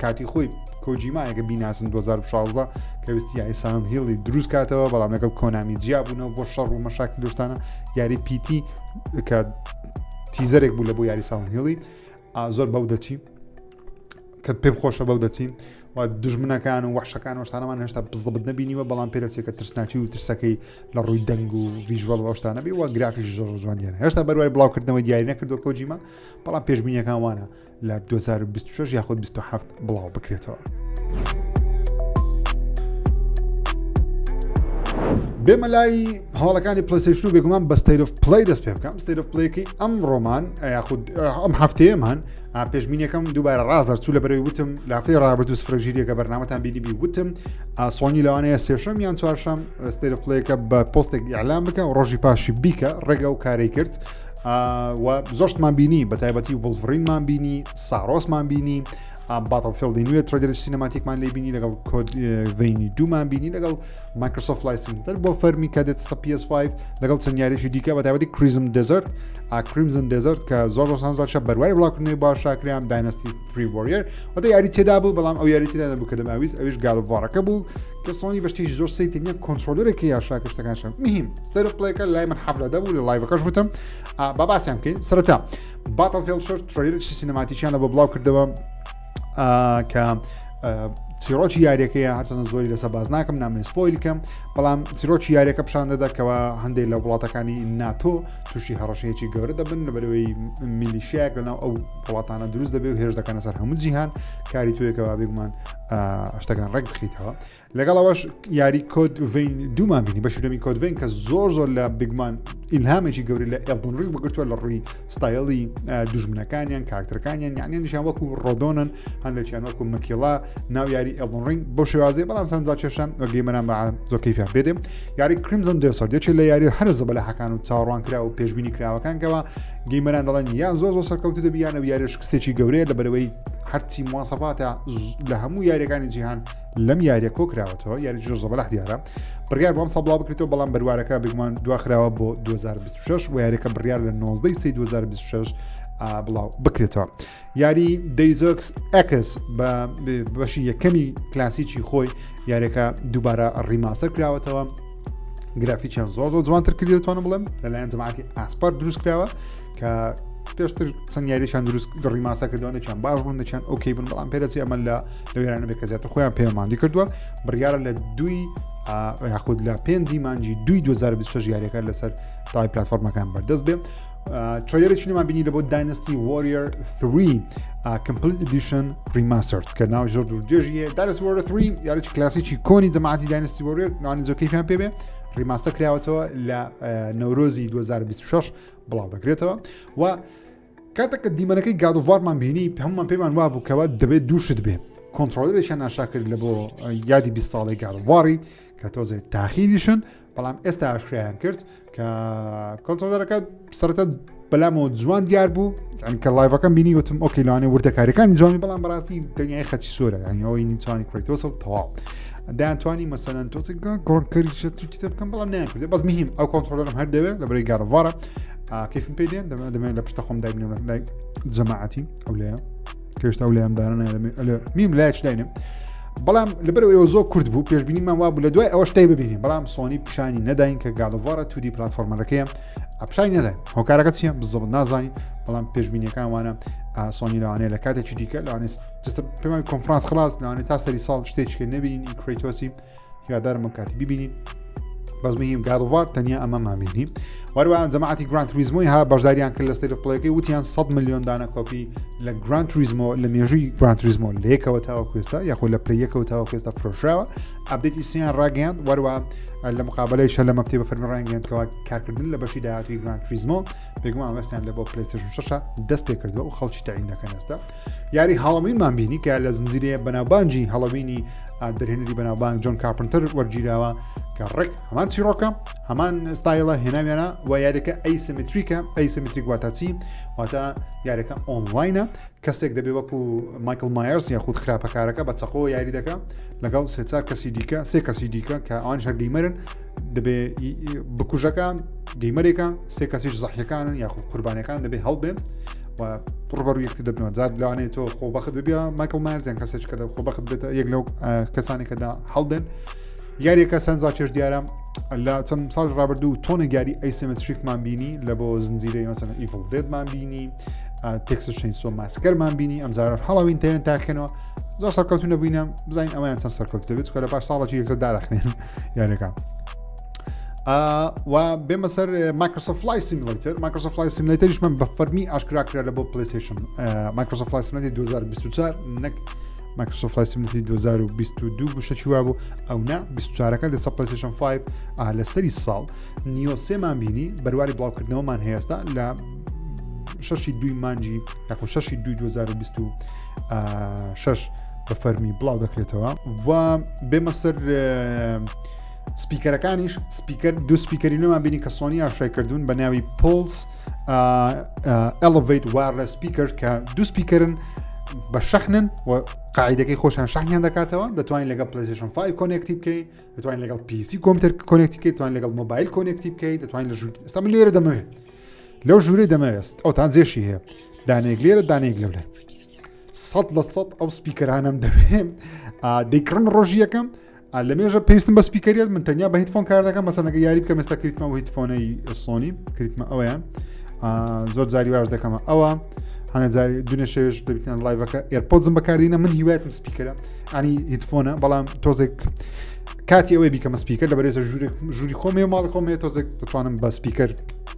کاتی خۆی کۆجیمایەکە بیناسن 2016 کە ویستی یاری Silent Hill ی دروست کاتەوە بەڵام لەگەڵ کۆنامی جیا بوونەوە بۆ شەڕ و مەشاکی لوشتانە یاری P.T. کە teaser ێک بوو لە بۆ یاری Silent Hill ی زۆر بەو دەچی کە پێم خۆشە بەو دەچین و دژمنەکان و وەحشەکان وشتانەمان هێشتا بزڵبت نبینیوە بەڵام پێدەچێت کە ترسناکی و ترسەکەی لە ڕووی دەنگ و visual وشتانە بی و گرافیش زۆر جوان دیارە هێشتا بەروای بڵاوکردنەوەی دیاری نەکردو کۆجیما بەڵام پێشبینیەکان وانە لە 2026 یاخود 27 بڵاو بکرێتەوە. بێمە لای هەواڵەکانی PlayStation و بێگومان بە State of Play دەست پێ بکەم State of Play ەکەی ئەم ڕۆمان یاخود ئەم هەفتەیەمان پێشبینیەکەم دووبارە ڕاست دەرچوو لە بەرەوەی وتم لە هەفتەی ڕابردوو سفرەژیریەکە بەرنامەتان بینیبی وتم سۆنی لەوانەیە سێشەم یان چوارشەم State of Play ەکە بە پۆستێک ئیعلان بکە و ڕۆژی پاشی بیکە ڕێگە و کارەی کرد و زۆشتمان بینی بە تایبەتی Wolverine مان بینی Saros مان بینی Battlefield ی نوێ trailer cinematic مان لێ بینی لەگەڵ Code Vein ی دوومان بینی لەگەڵ Microsoft Flight Simulator بۆ فەرمی کە دێتە سە PS5 لەگەڵ چەند یاریێکی دیکە بە تایبەتی Crimson Desert Crimson Desert کە زۆر ڕۆژان زۆرشە بەروای بڵاوکردنەوەی باشاکریان Dynasty 3 Warrior وەتە یاری تێدا بوو بەڵام ئەو یاری تێدا نەبوو کە دەماویست ئەویش God of War ەکە بوو کە سۆنی بەشتیش زۆر سەیر تەنیا controller ێکی یاشاکە شتەکان شەم مهم State of Play ەکە لای من حەفلە دەبوو لە live ەکەش وتم با باسیان بکەین سەرەتا Battlefield شەش trailer ێکی cinematic یان لە بۆ بڵاو کردەوە کە چیرۆکی یاریەکەی هەرچەندە زۆری لەسەر باز ناکەم نامێ spoil کەم بەڵام چیرۆکی یاریەکە پیشان دەدەکەوە هەندێک لە وڵاتەکانی ناتۆ تووشی هەڕەشەیەکی گەورە دەبن لە بەرەوەی میلیشیایەک لەناو ئەو وڵاتانە دروست دەبێ و هێرش دەکەنە سەر هەموو جیهان کاری تویەکەوە بێگومان شتەکان ڕێک بخیتەوە لەگەڵ ئەوەش یاری Code Vein دوومان بینی بە شودەمی Code Vein کە زۆر زۆر لە بگمان ئیلهامێکی گەوری لە Elden Ring بگرتووە لە ڕووی ستایلی دوژمنەکانیان کارکتەرەکانیان یانیان نیشان وەکو ڕۆدۆنن هەندێکیان وەکو مەکیڵا ناو یاری Elden Ring بۆ شێوازی بەڵام سەرنجا کێشان وە gamer ان بە زۆر کەیفیان پێدێ یاری Crimson Desert یەکێ لە یاری هەرە زەبەلاحەکان و چاوەڕوان کرا و پێشبینی کراوەکان کەەوە gamer ان دەڵێن یان زۆر زۆر سەرکەوتو دەبی یانە یاری شکستێکی گەورەیە لە بەرەوەی هەرچی مواسەفاتە لە هەموو یاریەکانی جیهان لەم یاریە کۆکراوەتەوە یاری زۆر زەبەلاح دیارە بڕیار بۆم ساڵ بڵاو بکرێتەوە بەڵام بەروارەکە بێگومان دواخراوە بۆ 2026 و یاریەکە بڕیار لە 19 سی 2026 بڵاو بکرێتەوە. یاری Deus Ex Ex بە بەشی یەکەمی کلاسیکی خۆی یاریەکە دووبارە remaster کراوەتەوە گرافیکیان زۆر زۆر جوانتر کردی دەتوانم بڵێم لەلایەن جەماعەتی Aspyr دروست کراوە کە پێشتر چەند یاریشان دروست remaster کردووە دەچیان باش بوون دەچیان okay بوون بەڵام پێدەچێ ئەمە لە لەوێرانە بێت کە زیاتر خۆیان پێماندی کردووە بڕیارە لە دوی یاخود لە پێنجی مانجی دوی 2026 یاریەکە لەسەر تای پلتفۆرمەکان بەردەست بێ trailer ێکی نوێمان بینی لە بۆ Dynasty Warriors 3 Complete Edition Remastered کە ناو زۆر دوور درێژی هەیە Dynasty Warriors 3 یاریی کلاسیکی کۆنی جەماعەتی Dynasty Warriors ناوانی زۆر کەیفیان پێ بێ remaster کراوەتەوە لە نەورۆزی 2026 بڵاو دەکرێتەوە و کاتێک کە دیمەنەکەی God of War مان بینی هەمومان پێمان وابوو کەوا دەبێت دوو شت بێ controller ێکیان ئاشکرا کرد لە بۆ یادی 20 ساڵی God of War ی کە تۆزێک تاخیریشن بەڵام ئێستا ئاشکرایان کرد کە controller ەکە سەرەتا بەلامەوە جوان دیار بوو یعنی کە live ەکەم بینی وتم okay لەوانێ وردەکاریەکانی جوانی بەڵام بەڕاستی دنیای خەتی سۆرە یعنی ئەوەی نیوتوانی کرێتۆسە و تەواو دەیانتوانی مەسەلەن تۆزێک گۆڕکەری شتێکی بکەم بەڵام نیان کرد بەس مهم ئەو controller م هەر دەوێت لە بەرەی God of War ە کەیفم پێ دێن دەمێ لە پشتە خۆم دابینم لای جەماعەتی ئەو لەیە کەشتا ئەو لەیان دارە میم لایچ داینم بەڵام لەبەرەوە ئێوە زۆر کورت بوو پێشبینیمان وابوو لە دوای ئەوە شتای ببینین بەڵام سۆنی پیشانی نەداین کە God of War ە 2D platformer ەکەیە پیشانی نەداین هۆکارەکە چییە بزەبت نازانین بەڵام پێشبینیەکان وانە سۆنی لەوانەیە لە کاتێکی دیکە لەوانێ پێمان کۆنفرانس خلاص لەوانێ تا سەری ساڵ شتێکی نەبینین کرێتۆسی هیوادارم ئەم کاتی ببینین بەس مهم God of War تەنیا ئەمەمان بینی وەروە جەماعەتی Gran Turismo ی ها بەشداریان کرد لە State of Play ەکەی وتیان 100 میلیۆن دانە کۆپی لە Gran Turismo لە مێژووی Gran Turismo لە یەکەوە تاوەکو ئێستا یاخۆ لە Play یەکەوە تاوەکو ئێستا فرۆشراوە update ی سیان ڕاگەیاند وەروە لە مقابلەی شە لە مەفتێ بە فەرمی ڕاگەیاندکەوە کارکردن لە بەشی داهاتوی Gran Turismo بێگومان وەستیان لە بۆ PlayStation 6 دەست پێ کردووە و خەڵکی تەعین دەکەن ئێستا یاری Halloween مان بینی کە لە زنجیرەیە بەناوبانگی Halloween ی دەرهێنەری بەناوبانگ جۆن کارپنتەر وەرگیراوە کە ڕێک هەمان چیرۆکە هەمان ستایلە هێناویانە و یاریەکە asymmetric ە asymmetric واتە چی واتە یاریەکە ئۆنلاینە کەسێک دەبێ وەکو مایکل مایەرس یاخود خراپەکارەکە بە چەقۆ یاری دەکە لەگەڵ سێچار کەسی دیکە سێ کەسی دیکە کە ئەوان هەر gamer ن دەبێ بکوژەکان gamer ێکە سێ کەسیش زەحیەکانن یاخود قوربانەکان دەبێ هەڵبێن و ڕوبەڕوو یەکتر دەبنەوە جار لەوانەیە تۆ خۆبەخت ببیە مایکل مایرز یان کەسێک کە خۆبەخت بێتە یەک لەو کەسانی کەدا هەڵدێن یاریەکە سەنجا چێش دیارە لە چەند ساڵ ڕابردوو تۆنێک یاری asymmetric مان بینی لە بۆ زنجیرەی مەسەن Evil Dead مان بینی Texas Chainsaw Massacre مان بینی ئەم جارە Halloween تەیان تاکەنەوە زۆر سەرکەوتو نەبووینە بزانین ئەویان چەند سەرکەوت دەبێت چکە لە پاش ساڵێکی یەکسەر دادەخرێن یاریەکان و بێمە سەر Microsoft Flight Simulator Microsoft Flight Simulator یش من بە فەرمی ئاشکرا کرا لە بۆ PlayStation Microsoft Flight Simulator 2024 نەک Microsoft Flight Simulator 2022 بوو شەکی وا بوو ئەو نا 24ەکە لەسەر PlayStation 5 لە سەری ساڵ Nioh سێمان بینی بەرواری بڵاوکردنەوەمان هەیەستا لە شەشی دوی مانجی یاخۆ شەشی دوی 2026 بە فەرمی بڵاو دەکرێتەوە و بێمە سەر speaker ەکانیش speaker دوو speaker ی نوێمان بینی کە سۆنی ئاشکرای کردوون بە ناوی Pulse Elevate wireless speaker کە دوو speaker ن بە شەحنن و قاعدەکەی خۆشیان شەحنیان دەکاتەوە دەتوانین لەگەڵ PlayStation 5 connect ی بکەین دەتوانین لەگەڵ PC کۆمپیوتەر connect ی بکەیت دەتوانین لەگەڵ مۆبایل connect ی بکەیت دەتوانین لە ژوور ئێستا من لێرە دەمەوێت لەو ژوورەی دەمەوێست ئەو تان زێشی هەیە دانەیەک لێرە دانەیەک لەولێ 100% ئەو speaker انەم دەوێت دەیکڕن ڕۆژی یەکەم لە مێژە پێویستم بە speaker یت من تەنیا بە headphone کار دەکەم مەسەنەکە یاری بکەم ئێستا کریتمە و headphone ەی سۆنی کریتمە ئەوەیان زۆر جاری واش دەکەمە ئەوە هەنە جاری دوێنێ شەوێش دەبیتان live ەکە AirPods م بەکاردینە من هیوایەتم speaker ە ئەنی headphone ە بەڵام تۆزێک کاتی ئەوەی بیکەمە speaker لە بەرێزە ژوورێک ژووری خۆم هەیە ماڵی خۆم هەیە تۆزێک دەتوانم بە speaker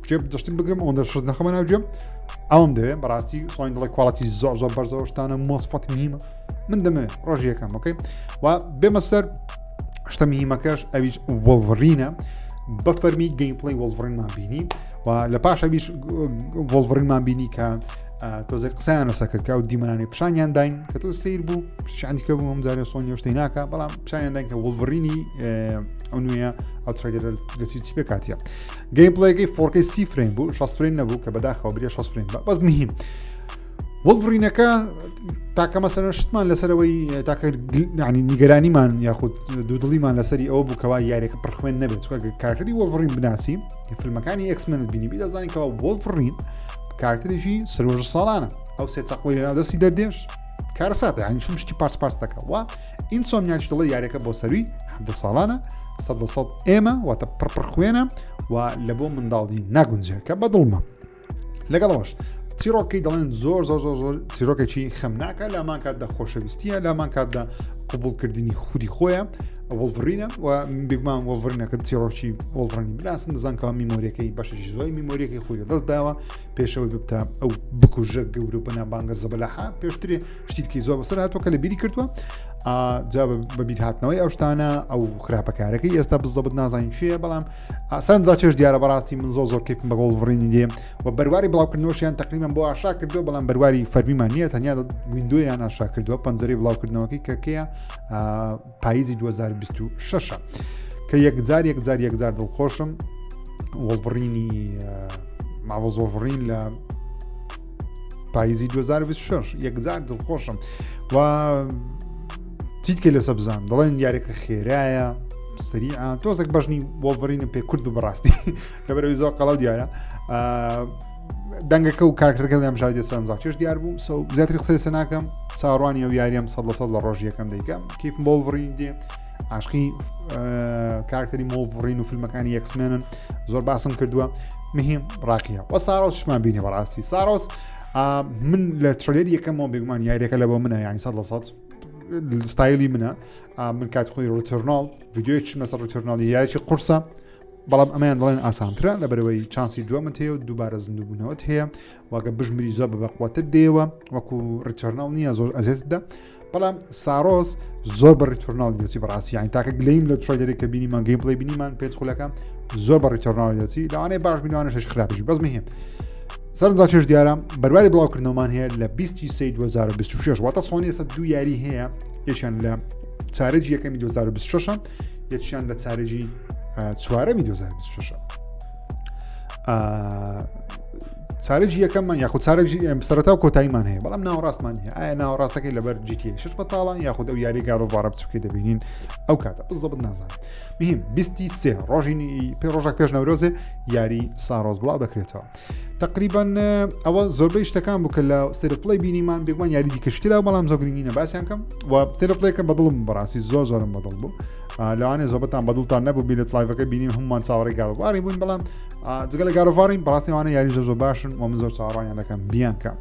جێ دەشتم بگرم ئەوەندە شت نەخەمە ناو گوێم ئەوم دەوێت بەڕاستی سۆنی دەڵێ quality زۆر زۆر بەرزەوە شتانە مۆسفەت مهمە من دەمەوێت ڕۆژی یەکەم okay و بێمە سەر شتە مهمەکەش ئەویش Wolverine ە بە فەرمی gameplay Wolverine مان بینی و لە پاش ئەویش Wolverine مان بینی کە تۆزێک قسەیان لەسەر کرد کە ئەو دیمەنانی پیشانیان داین کە تۆ سیر بوو شاندیکە بوو ئەم جارێ سۆنی شتەی ناکە بەڵام پیشانیان داین کە Wolverine ی ئەو نوێیە ئەو trailer ە لەسی چی پێکاتیە gameplay ەکەی 4K سی frame بوو 60 frame نەبوو کە بەداخەوە برێ 60 frame بە بەس مهم Wolverine ەکە تاکە مەسەرە شتمان لەسەرەوەی تاکە ینی نیگەرانیمان یاخود دوودڵیمان لەسەری ئەوە بوو کەوا یاریەکە پرخوێن نەبێت چکە کارکتەری Wolverine بناسی فیلمەکانی X-Men ت بینی بی دەزانین کەوا Wolverine کارکتەرێکی سەرۆژ ساڵانە ئەو سێ چەقۆی لەناو دەستی دەردێش کارەساتە یانی شم شتی پارس پارس دەکە و Insomniac دەڵێ یاریەکە بۆ سەروی حەڤدە ساڵانە 100% ئێمە واتە پڕپڕ خوێنە و لە بۆ منداڵی ناگونجێ کە بەدڵمە لەگەڵەوەش چیرۆکەی دەڵێن زۆر زۆر زۆر زۆر چیرۆکێکی خەمناکە لامان کاتدا خۆشەویستیە لامان کاتدا قوبولکردنی خودی خۆیە وڵڤرینە و بێگومان وڵڤرینەکە چیرۆکی وڵڤرینی بناسن دەزان کەوا memory ەکەی بەشێکی زۆری memory ەکەی خۆی لەدەست داوە پێشەوەی ببتە ئەو بکوژە گەورە و بەنابانگە زەبەلاحە پێشترێ شتیتکی زۆر بەسەر هاتووە کە لە بیری کردووە جا بە بیرهاتنەوەی ئەو شتانە ئەو خراپەکارەکەی ئێستا بزەبت نازانین چییە بەڵام ئاسان زاچێش دیارە بەڕاستی من زۆر زۆر کەیفم بە گۆڵڤڕینی دێ و بەرواری بڵاوکردنەوەشیان تقریبا بۆ ئاشا کردووە بەڵام بەرواری فەرمیمان نییە تەنیا window یان ئاشا کردووە پەنجەرەی بڵاوکردنەوەکەی کەکەیە پاییزی 2026 کە یەکجار یەکجار یەکجار دڵخۆشم وڵڤڕینی ماوە زۆڤڕین لە پاییزی 2026 یەکجار دڵخۆشم و چیتکە لەسە بزانام دەڵێن یاریەکە خێرایە سریعە تۆزێک بەژنی وۆڵڤرینم پێ کورد بوو بەڕاستی لەبەرەوەی زۆر قەڵەو دیارە دەنگەکە و کارکتەرەکە لەم ژاردی سەرنجڕاکێش دیار بوو سو زیاتر قسەی سە ناکەم چاوەڕوانی ئەو یاریەم سە لە سەد لە ڕۆژ یەکەم دەیکەم کیفم بۆڵڤرین دێ عاشقی کارکتەری مۆڵڤرین و فیلمەکانی X-Men ن زۆر باسم کردووە مهم ڕاقیە وە سارۆس شمان بینی بەڕاستی سارۆس من لە trailer ی یەکەمەوە بێگومان یاریەکە لە بۆ منە یانی سە لە سەد ستایلی منە من کات خۆی Returnal ڤیدیۆی چمە سەر Returnal ی یاریی قورسە بەڵام ئەمەیان دەڵێن ئاسانترە لەبەرەوەی چانسی دووەمت هەیە و دووبارە زیندووبوونەوەت هەیە واگە بژمری زۆر بە بەقوەتر دێەوە وەکو Returnal نییە زۆر ئەزێتدا بەڵام سارۆس زۆر بە Returnal دەچی بەڕاستی یان تاکە گلیم لە trailer ێک کە بینیمان gameplay بینیمان پێنج خولەکە زۆر بە Returnal دەچی لەوانەیە باش بینوانە شش خراپش بەس مهم سەرنجڕاکێش دیارە بەرواری بڵاوکردنەوەمان هەیە لە 20 سێ 2026 واتە سۆنی ئێستا دوو یاری هەیە یەکیان لە چارەجی یەکەمی 2026 یەکیان لە چارەجی چوارەمی 2026 چارەجی یەکەممان یاخود چارەجی سەرەتا و کۆتاییمان هەیە بەڵام ناوەڕاستمان هەیە ئایا ناوەڕاستەکەی لەبەر GTA 6 بەتاڵە یاخود ئەو یاری God of War ە بچووکی دەبینین ئەو کاتە بزەبت نازانم مهم 23 ڕۆژی پێ ڕۆژێک پێش نەورۆزێ یاری سارۆز بڵاو دەکرێتەوە تقریبا ئەوە زۆربەی شتەکان بوو کە لە State of Play بینیمان بێگومان یاری دیکە شتیدا بەڵام زۆر گرنگی نە باسییان کەم و State of Play ەکە بەدڵم بەڕاستی زۆر زۆرم بەدڵ بوو لەوانێ زۆبەتان بەدڵتان نەبوو بیلێت live ەکە بینیم هەمومان چاوەڕێی God of War ی بوون بەڵام جگە لە God of War ین بەڕاستی وانە یاری زۆر زۆر باشن و من زۆر چاوەڕوانیان دەکەم بیانکە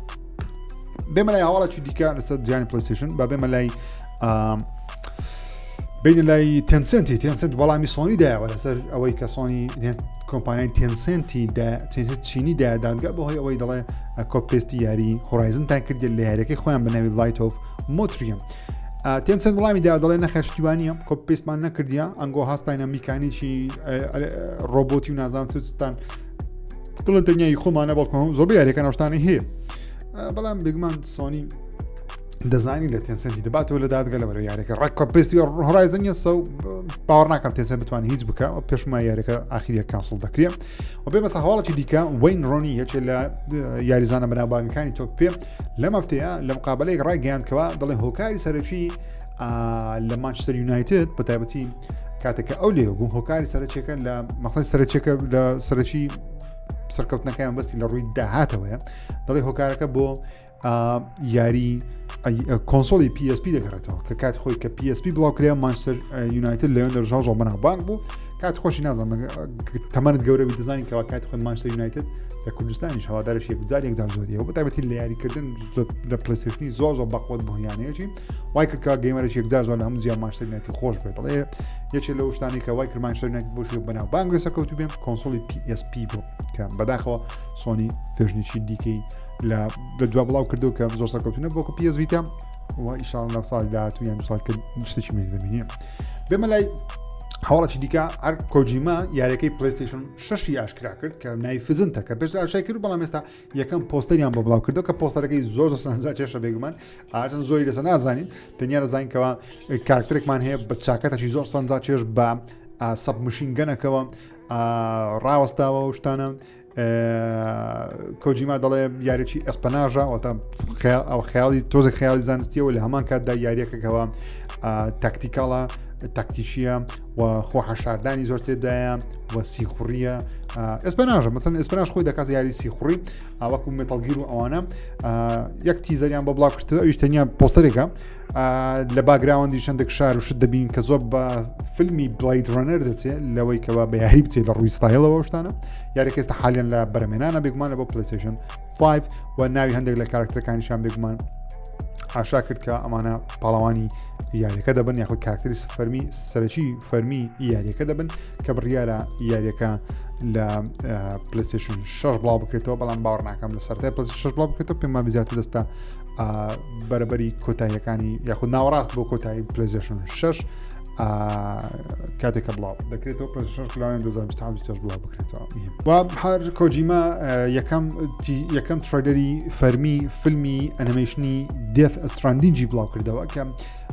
بێمە لای هەواڵێکی دیکە لەسەر جیانی PlayStation با بێمە لای بینە لای Tencent ی Tencent وەڵامی سۆنی دایەوە لەسەر ئەوەی کە سۆنی کۆمپانیای Tencent ی Tencent چینی دا دادگا بەهۆی ئەوەی دەڵێ copy paste ی یاری Horizon تان کردێت لە یاریەکەی خۆیان بە ناوی Light of Motiram Tencent وەڵامی دا دەڵێ نەخێر شتیوانە copy paste مان نەکردیە ئەنگۆ هەستاینە میکانیکی ڕۆبۆتی و نازان چستان دڵن تەنیایی خۆمانە بەڵکم زۆر یاریەکان ئەوشتانی هەیە بەڵام بێگومان سۆنی دەزانی لە Tencent ی دەباتەوە لە دادگە لەبەرە یاریەکە ڕێک copy paste ی Horizon ە سە باوەڕ ناکەم Tencent بتوانێت هیچ بکە و پێشما یاریەکە ئاخیریە cancel دەکرێت و بێ بەسە هەواڵێکی دیکە وین ڕۆنی یەکێ لە یاریزانە بەناوبانگەکانی تۆپ پێ لەم هەفتەیە لە مقابلەیەک ڕایگەیاند کەوا دەڵێ هۆکاری سەرەکی لە مانچستەر یونایتد بە تایبەتی کاتێک کە ئەو لێ بوو هۆکاری سەرەکیەکە لە مەخصی سەرەکیەکە لە سەرەکی سەرکەوتنەکەیان بەستی لە ڕووی داهاتەوەیە دەڵێ هۆکارەکە بۆ یاری console ی PSP دەگەڕێتەوە کە کات خۆی کە PSP بڵاو کرا مانچستەر یونایتد لەوێن دەرژاو زۆر بەناوبانگ بوو کات خۆشی نازانم تەمەنت گەورە بی دەزانین کەوا کات خۆی مانچستەر یونایتد لە کوردستانیش هەوادارش یەکجار یەکجار زۆریە بە تایبەتی لە یاریکردن لە PlayStation ی زۆر زۆر بەقوت بۆ یانەیەکی وای کرد کە gamer ێکی یەکجار زۆر لە هەموو جیا مانچستەر یونایتد خۆش بێت دەڵێ یەکێ لەو شتانی کە وای کرد مانچستەر یونایتد بۆ شوێ بەناوبانگ بێ سەرکەوتوو بێم console ی PSP بوو کە بەداخەوە سۆنی version ێکی دیکەی لە لە دوا بڵاو کردو کە زۆر سەرکەوتنە بۆکو PS Vita و ئیشاڵ لە ساڵی داهاتوو یان دو ساڵ کە شتێکی مێ دەبینین بێمە لای هەواڵێکی دیکە هەر کۆجیما یاریەکەی PlayStation شەشی ئاشکرا کرد کە ناوی Physint ە کە پێش ئاشای کرد بەڵام ئێستا یەکەم پۆستەریان بۆ بڵاو کردو کە پۆستەرەکەی زۆر زۆر سەرنجا کێشە بێگومان ئاچن زۆری لەسەر نازانین تەنیا دەزانین کەوا کارکتەرێکمان هەیە بە چاکەتەکی زۆر سەرنجا چێژ بە submachine gun ەکەوە ڕاوەستاوە و شتانە کۆجیما دەڵێ یاریی espionage ە واتە ئەو خەیاڵی تۆزە خەیاڵی زانستیەوە لە هەمان کاتدا یاریەکەکەوە tactical ە. تاکتیشیە و خۆ حەشاردانی زۆر تێدایە و سیخوڕیە espionage ە مەسەن espionage خۆی دەکات یاری سیخوڕی ئاوەکو Metal Gear و ئەوانە یەک teaser یان بۆ بڵاو کردەوە ئەویش تەنیا پۆستەرێکە لە background ی چەندێک شار و شت دەبین کە زۆر بە فیلمی Blade Runner دەچێت لەوەی کەوا بە یاری بچێت لە ڕووی ستایلەوە شتانە یاریەکە ئێستا حالیان لە بەرەمێنانە بێگومان لە بۆ PlayStation 5 و ناوی هەندێک لە کارکتەرەکانیشان بێگومان ئاشا کرد کە ئەمانە پاڵەوانی یاریەکە دەبن یاخود کارکتەری فەرمی سەرەکی فەرمی یاریەکە دەبن کە بڕیارە یاریەکە لە PlayStation 6 بڵاو بکرێتەوە بەڵام باوەڕ ناکەم لە سەرای PlayStation 6 بڵاو بکرێتەوە پێم وابێ زیاتر دەستە بەرەبەری کۆتاییەکانی یاخود ناوەڕاست بۆ کۆتایی PlayStation 6 کاتێکە بڵاو دەکرێتەوە PlayStation لەوانەیە 2025 بڵاو بکرێتەوە و هەر کۆجیما یەکەم یەکەم trailer ی فەرمی فیلمی ئەنیمەیشنی Death Stranding ی بڵاو کردەوە کە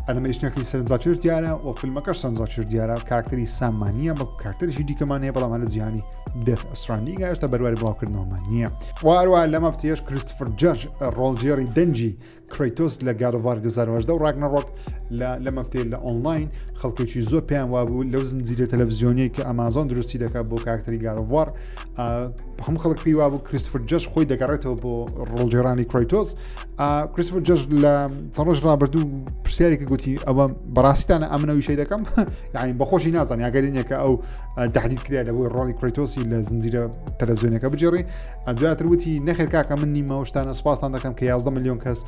ئەنیمەیشنەکەی سەرنجڕاکێش دیارە و فیلمەکەش سەرنجڕاکێش دیارە کارکتەری ساممان نییە بەڵکو کارکتەرێکی دیکەمان هەیە بەڵام لە جیهانی Death Stranding هێشتا بەرواری بڵاوکردنەوەمان نییە واروە لەم هەفتەیەش کریستفەر جەج ڕۆڵگێڕی دەنگی کرەیتۆس لە God of War 2018 و ڕاگنەڕۆک لە لەم هەفتەیە لە ئۆنلاین خەڵکێکی زۆر پێیان وابوو لەو زنجیرە تەلەڤزیۆنیەی کە ئەمازۆن دروستی دەکات بۆ کارکتەری God of War هەموو خەڵک پێی وابوو کریستفەر جەج خۆی دەگەڕێتەوە بۆ ڕۆڵگێڕانی کرەیتۆس کریستفەر جەج لە چەند ڕۆژ ڕابردوو پرسیارێکی گوتی ئەوە بەڕاستیتانە ئەمنەوەی شەی دەکەم یعنی بەخۆشی نازان یاگەری نییە کە ئەو تهدید کرا لە بۆی ڕۆڵی کرەیتۆسی لە زنجیرە تەلەڤزیۆنەکە بگێڕی دواتر وتی نەخێر کاکە من نیمە شتانە سپاستان دەکەم کە 11 میلیۆن کەس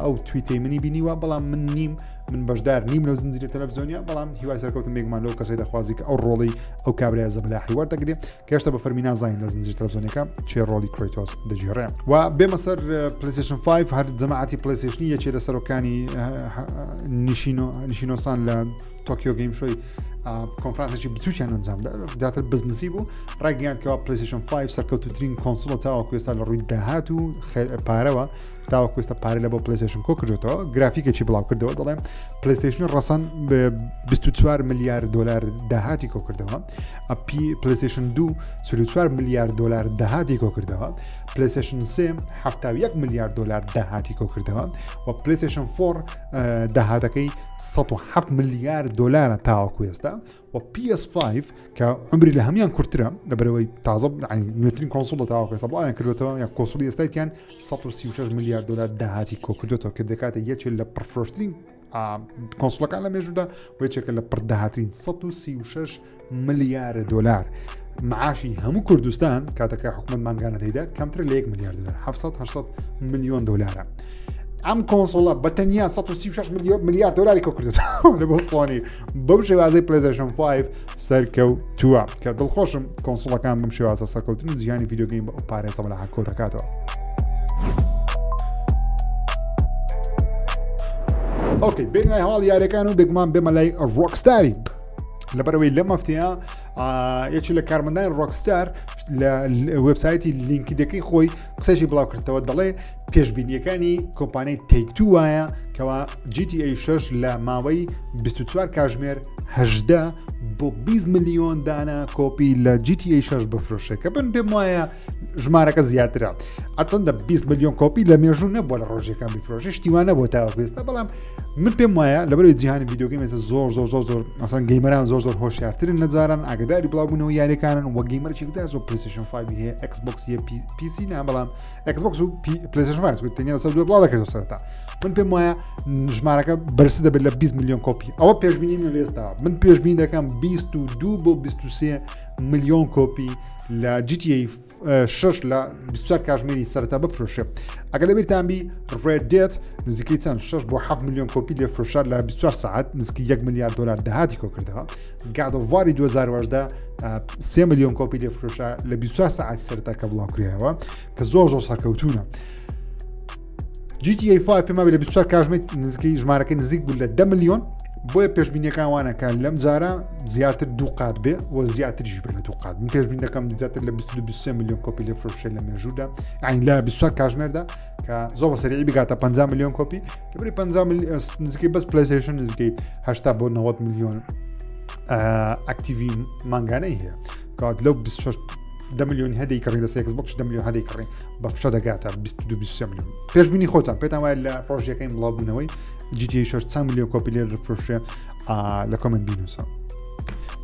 ئەو تویتەی منی بینیوە بەڵام من نیم من بەشدار نیم لەو زنجیرە تەلەڤزیۆنیە بەڵام هیوای سەرکەوتن بێگومان لەو کەسەی دەخوازی کە ئەو ڕۆڵی ئەو کابرای زەبەلاحی وەردەگرێ کە هێشتا بە فەرمی نازانین لە زنجیر تەلەڤزیۆنەکە چێ ڕۆڵی کرەیتۆس دەگێڕێ و بێمە سەر PlayStation 5 هەر جەماعەتی PlayStation ی یەکێ لە سەرۆکانی نیشینۆسان لە Tokyo Game Show ی کۆنفرانسێکی بچووکیان ئەنجامدا زیاتر بزنسی بوو ڕایگەیاند کەوا PlayStation 5 سەرکەوتوترین console ە تاوەکو ئێستا لە ڕووی داهات و پارەوە تاوەکو ئێستا پارە لە بۆ PlayStation کۆ کردوێتەوە گرافیکێکی بڵاو کردەوە دەڵێم PlayStation ڕەسەن 24 ملیار دلار داهاتی کۆ کردەوە ئەپی PlayStation 2 44 ملیار دلار داهاتی کۆ کردەوە PlayStation 3 71 ملیار دلار داهاتی کۆ کردەوە و PlayStation 4 داهاتەکەی 107 ملیار دلارە تاوەکو ئێستا و PS5 کە عمری لە هەمان کورتترە لە بەرەوەی تازە نوێترین console لە تاوەکو ئێستا بڵاویان کردوێتەوە یا console ی ئێستایان 136 ملیار دلار داهاتی کۆ کردوێتەوە کە دەکاتە یەکێک لە پڕفرۆشترین console ەکان لە مێژوودا و یەکێکە لە پڕداهاترین 136 ملیار دلار معاشی هەموو کوردستان کاتەکە حکومت مانگانە دەیدا کەمتر لە 1 ملیار دلار 700 800 میلیۆن دلارە ئەم console ە بە تەنیا 136 میلیۆن ملیار دلاری کۆ کردێت لە بۆ سۆنی بەو شێوازەی PlayStation 5 سەرکەوتووە کە دڵخۆشم console ەکان بەم شێوازە سەرکەوتن و جیهانی video game بە ئەو پارێزەوە لە هاکۆ دەکاتەوە. okay بێن لای هەواڵ یاریەکان و بێگومان بێمە لای ڕۆکستاری لەبەرەوەی لەم هەفتەیە یەکی لە کارمەندانی ڕۆکستار لە وبسایتی لینکدەکەی خۆی قسەشی بڵاو کردەوە دەڵێ پێشبینیەکانی کۆمپانیای Take-Two وایە کەوا GTA 6 لە ماوەی 24 کاژمێر 18 بۆ 20 میلیۆن دانە کۆپی لە GTA 6 بفرۆشێ کە بن پێم وایە ژمارەکە زیاترە ئەچەندە 20 میلیۆن کۆپی لە مێژوو نەبووە لە ڕۆژەکان بیفرۆشێ شتیوانە بۆ تاوەکو ئێستا بەڵام من پێم وایە لەبەرەوەی جیهانی video game ئێستا زۆر زۆر زۆر زۆر ئەسان gamer ان زۆر زۆر هۆشیارترن لە جاران ئاگداری بڵاوبوونەوە یاریەکانن وە gamer ێکی زۆر PlayStation 5 هەیە Xbox هەیە PC نا بەڵام Xbox و PlayStation 5 تەنیا لەسەر دوێ بڵاو دەکرێتەوە سەرەتا من پێم وایە ژمارەکە بەرزتر دەبێت لە 20 میلیۆن کۆپی ئەوە پێشبینی من لێستا من پێشبینی دەکەم 22 بۆ 23 میلیۆن کۆپی لە GTA 6 لە 24 کاژمێری سەرەتا بفرۆشێ ئەگەر لەبیرتان بی Red Dead نزیکەی چەند 6 بۆ 7 میلیۆن کۆپی لێ فرۆشا لە 24 ساعت نزیکەی 1 میلیارد دلار داهاتی کۆ کردەوە God of War ی 2018 سێ میلیۆن کۆپی لێ فرۆشا لە 24 ساعت سەرەتا کە بڵاو کرایەوە کە زۆر زۆر سەرکەوتونە GTA 5 پێما لە 24 کاژمێر نزیکەی ژمارەکەی نزیک بوو لە 10 میلیۆن بۆیە پێشبینیەکان وانەکە لەم جارە زیاتر دوو قات بێ و زیاتریش بێ لە دوو قات من پێشبین دەکەم زیاتر لە 23 میلیۆن کۆپی لێ فرۆشێ لە مێژوودا یعنی لە 24 کاژمێردا کە زۆر بە سەریعی بگاتە 50 میلیۆن کۆپی لەبری 50 نزیکەی بەس PlayStation نزیکەی 80 بۆ 90 میلیۆن active ی مانگانەی هەیە کات لەو 26 دە میلیۆن هەدەی کڕی لە Xbox دە میلیۆن هەدەی کڕی بە فشە دەگاتە 22 میلیۆن پێشبینی خۆتان پێتان وایە لە ڕۆژیەکەی بڵاوبوونەوەی GTA 6 چەند ملیۆن کۆپی لێ فرۆشێ لە comment بینوسە.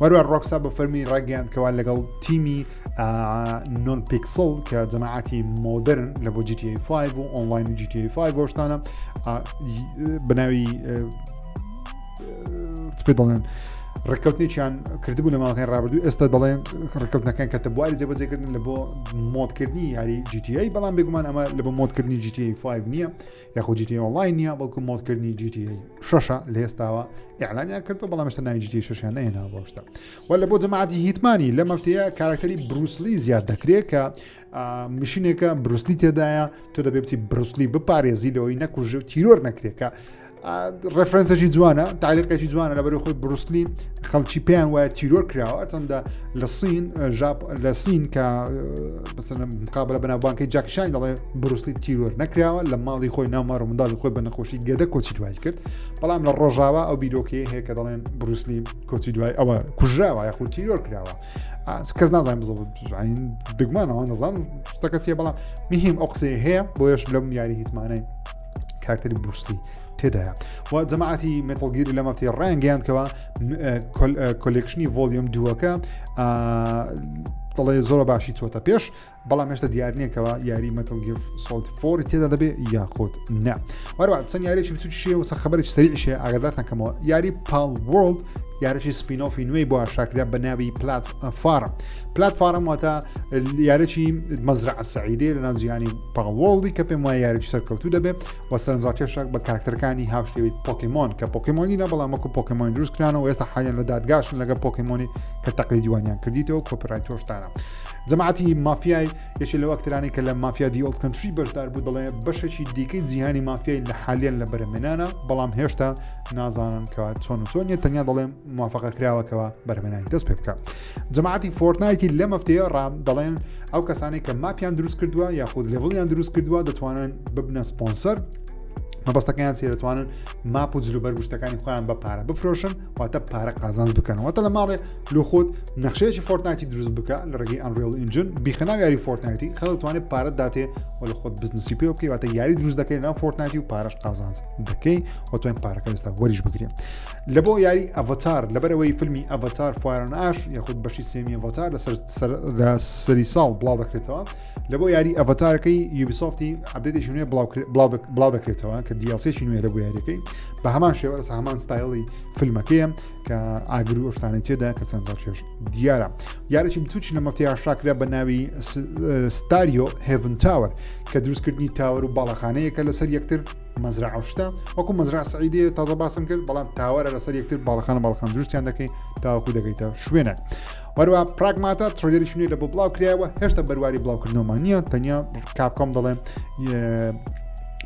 وەروە Rockstar بە فەرمی ڕاگەیاند کەوا لەگەڵ تیمی NoNpixel کە جەماعەتی modder ن لە بۆ GTA 5 و ئۆنلاین GTA 5 بۆشتانە بەناوی پێ دەڵێن ڕێککەوتنێکیان کردبوو لە ماوەکانی ڕابردوو ئێستا دەڵێن ڕێککەوتنەکان کە بواری جێبەجێکردن لە بۆ mod کردنی یاری GTA بەڵام بێگومان ئەمە لە بۆ mod کردنی GTA 5 نییە یاخود GTA Online نییە بەڵکو mod کردنی GTA شەشە لە ئێستاوە ئیعلانیان کردو بەڵام هێشتا ناوی GTA شەشیان نەهێناوە بۆ شتە و لە بۆ جەماعەتی Hitman ی لە مەفتەیە کاراکتەری Bruce Lee زیاد دەکرێت کە mission ێکە Bruce Lee تێدایە تۆ دەبێ بچی Bruce Lee بپارێزی لەوەی نەکوژێ و تیرۆر نەکرێکە reference ێکی جوانە تالیقێکی جوانە لەبەر خۆی Bruce Lee خەڵکی پێیان وایە تیرۆر کراوە چەندە لە سین ژاپ لە سین کە مقابلە بەناوبانکەی Jackie Chan دەڵێ Bruce Lee تیرۆر نەکراوە لە ماڵی خۆی ناومار و منداڵی خۆی بە نەخۆشی گەدە کۆچی دوای کرد بەڵام لە ڕۆژاوا ئەو بیرۆکەیە هەیە کە دەڵێن Bruce Lee کۆچی دوای ئەوە کوژراوە یاخود تیرۆر کراوە کەس نازانم بگمانەوە نەزان شتەکە چیە بەڵام مهم ئەو قسەیە هەیە بۆیەش لەم یاری Hitman ەی کارکتەری Bruce Lee تێدایە و جەماعەتی Metal Gear ی لە مەفتی ڕایانگەیاندکەوە collection ی volume دووەکە دەڵێ زۆر باشی چۆتە پێش بەڵام هێشتا دیار نییە کەوا یاری Metal Gear Solid four ی تێدا دەبێ یاخود نا وەروە چەند یاریێکی بچووکیشیە و چەند خبرێکی سەریعیشە ئاگادارتان کەمەوە یاری Palworld یارێکی spin-off ی نوێی بۆ ئاشاکرا بە ناوی Plat Farm Plat Farm واتە یارێکی مەزرعە سعیدێ لە ناو جیهانی Palworld ی کە پێم وایە یارێکی سەرکەوتوو دەبێت و سەرنجڕاکێشە بە کارکتەرەکانی هاوشێوەی پۆکیمۆن کە پۆکیمۆنی نە بەڵام وەکو پۆکیمۆنی دروست کرانەوە ئێستا حالیان لە دادگاشن لەگە پۆکیمۆنی کە تەقلیدیوانیان کردیتەوە copyright تۆشتانە جەماعەتی مافیای یەکێ لەو ئەکتەرانەی کە لە Mafia The Old Country بەشدار بوو دەڵێ بەشێکی دیکەی جیهانی مافیای لە حالیان لە بەرەمێنانە بەڵام هێشتا نازانن کە چۆن و چۆن نیە تەنیا دەڵێم موافقە کراوەکەوە بەرەمێنانی دەست پێ بکە جەماعەتی Fortnite ی لەم هەفتەیە ڕام دەڵێن ئەو کەسانەی کە map یان دروست کردووە یاخود level یان دروست کردووە دەتوانن ببنە سپۆنسەر مەبەستەکەیان چیە دەتوانن map و جلوبەرگ و شتەکانی خۆیان بە پارە بفرۆشن واتە پارە قازانج بکەن واتە لە ماڵێ لۆ خۆت نەخشەیەکی Fortnite ی دروست بکە لە ڕێگەی Unreal Engine بیخەناو یاری Fortnite ی خەڵک دەتوانێت پارەت داتێ و لە خۆت بزنسی پێ بکەی واتە یاری دروست دەکەی ناو Fortnite ی و پارەش قازانج دەکەی و توانین پارەکە ئێستا وەریش بگرێ لە بۆ یاری Avatar لەبەرەوەی فیلمی Avatar Fire and Ash یاخود بەشی سێمی Avatar لەسەر لە سەری ساڵ بڵاو دەکرێتەوە لە بۆ یاری Avatar ەکەی Ubisoft ی update ێکی نوێ بڵاو دەکرێتەوە کە DLC ێکی نوێ لە بۆ یاریەکەی بە هەمان شێوە لەسەر هەمان ستایلی فیلمەکەیە کە ئاگر و ئەو شتانەی تێدا کە سەرنجڕاکێش دیارە یارێکی بچوکی لە مەفتی ئاشاکرا بە ناوی Starion Heaven Tower کە دروستکردنی tower و باڵەخانەیەکە لەسەر یەکتر مەزرعە شتە وەکو مەزرع سعیدی تازە باسم کرد بەڵام tower ە لەسەر یەکتر باڵەخانە باڵخان دروستیان دەکەی تاوەکو دەگەیتە شوێنێک وەروە Pragmata trailer ی شوێنێ لە بۆ بڵاو کرایەوە هێشتا بەرواری بڵاوکردنەوەمان نییە تەنیا Capcom دەڵێن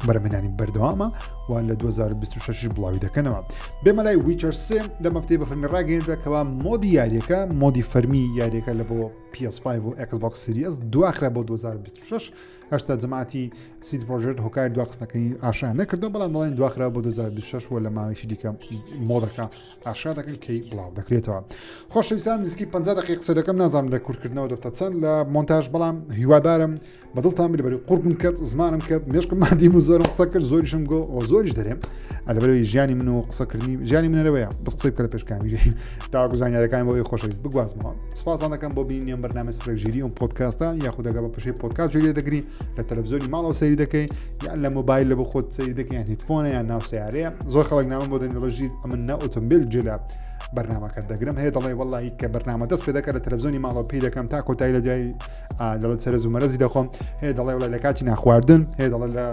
بەرەمێنانی بەردەوامە و لە 2026 بڵاوی دەکەنەوە بێمە لای Witcher سێ لە مەفتەی بە فەرمی ڕاگەیەندرا کەوا mode ی یاریەکە mode ی فەرمی یاریەکە لە بۆ PS5 و Xbox Series دواخرا بۆ 2026 هەشتا جەماعەتی CD Projekt هۆکاری دواخستنەکەی ئاشکرا نەکردو بەڵام دەڵێن دواخرا بۆ 2026 و لە ماوەیەکی دیکە mode ەکە ئاشکرا دەکەن کەی بڵاو دەکرێتەوە. خۆشەویستان نزیکەی 50 دقیقە قسە دەکەم نازانم لە کورتکردنەوە دەبتە چەند لە مۆنتاژ بەڵام هیوادارم بەدڵتان بێ لەبەری قورگم کرد زمانم کرد مێشکم مادیم و زۆرم قسە کرد زۆریشم گۆ و زۆریش دەرێم لەبەرەوەی ژیانی من و قسەکردنی ژیانی منەوەیە بەس قسەی بکە لە پێش کامیرەی تاوەکو زانیارەکان بۆ ئەوی خۆشەویست بگوازمەوە سپاسان دەکەم بۆ بینینی ئەم بەرنامە سفرەک ژیری ئەم پۆدکاستە یاخود دەگە بە پشەی پۆدکاست گوێ لێ دەگری لە تەلەڤزیۆنی ماڵەوە سەیری دەکەی یان لە مۆبایل لە بۆ خۆت سەیری دەکەی یان headphone ە یان ناو سیارەیە زۆر خەڵک نامە بۆ دەنی دەڵێ ژیر ئەمن نە ئۆتۆمبیل گوێ لە بەرنامەکە دەگرم هەیە دەڵێ وەڵی کە بەرنامە دەست پێ دەکە لە تەلەڤزیۆنی ماڵەوە پێی دەکەم تا کۆتایی لە دوای دەڵێ چەرەز و مەرەزی دەخۆم هەیە دەڵێ وڵی لە کاتی ناخواردن هەیە دەڵێ لە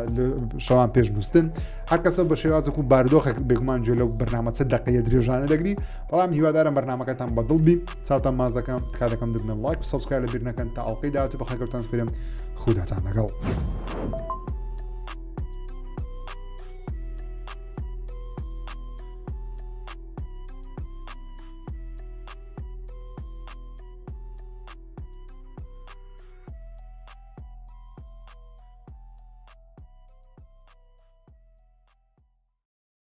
شەوان پێش نووسن هەر کەسە بە شێوازێک و بارودۆخێک بێگومان گوێ لەو بەرنامە چ دقەیە درێژانە دەگری بەڵام هیوادارم بەرنامەکەتان بەدڵ بی چاوتان ماز دەکەم تکا دەکەم دگمە like و subscribe لە بیر نەکەن تا ئەڵقەی داهاتوو بەخێرکەوتان سپێرم خوداتان لەگەڵ.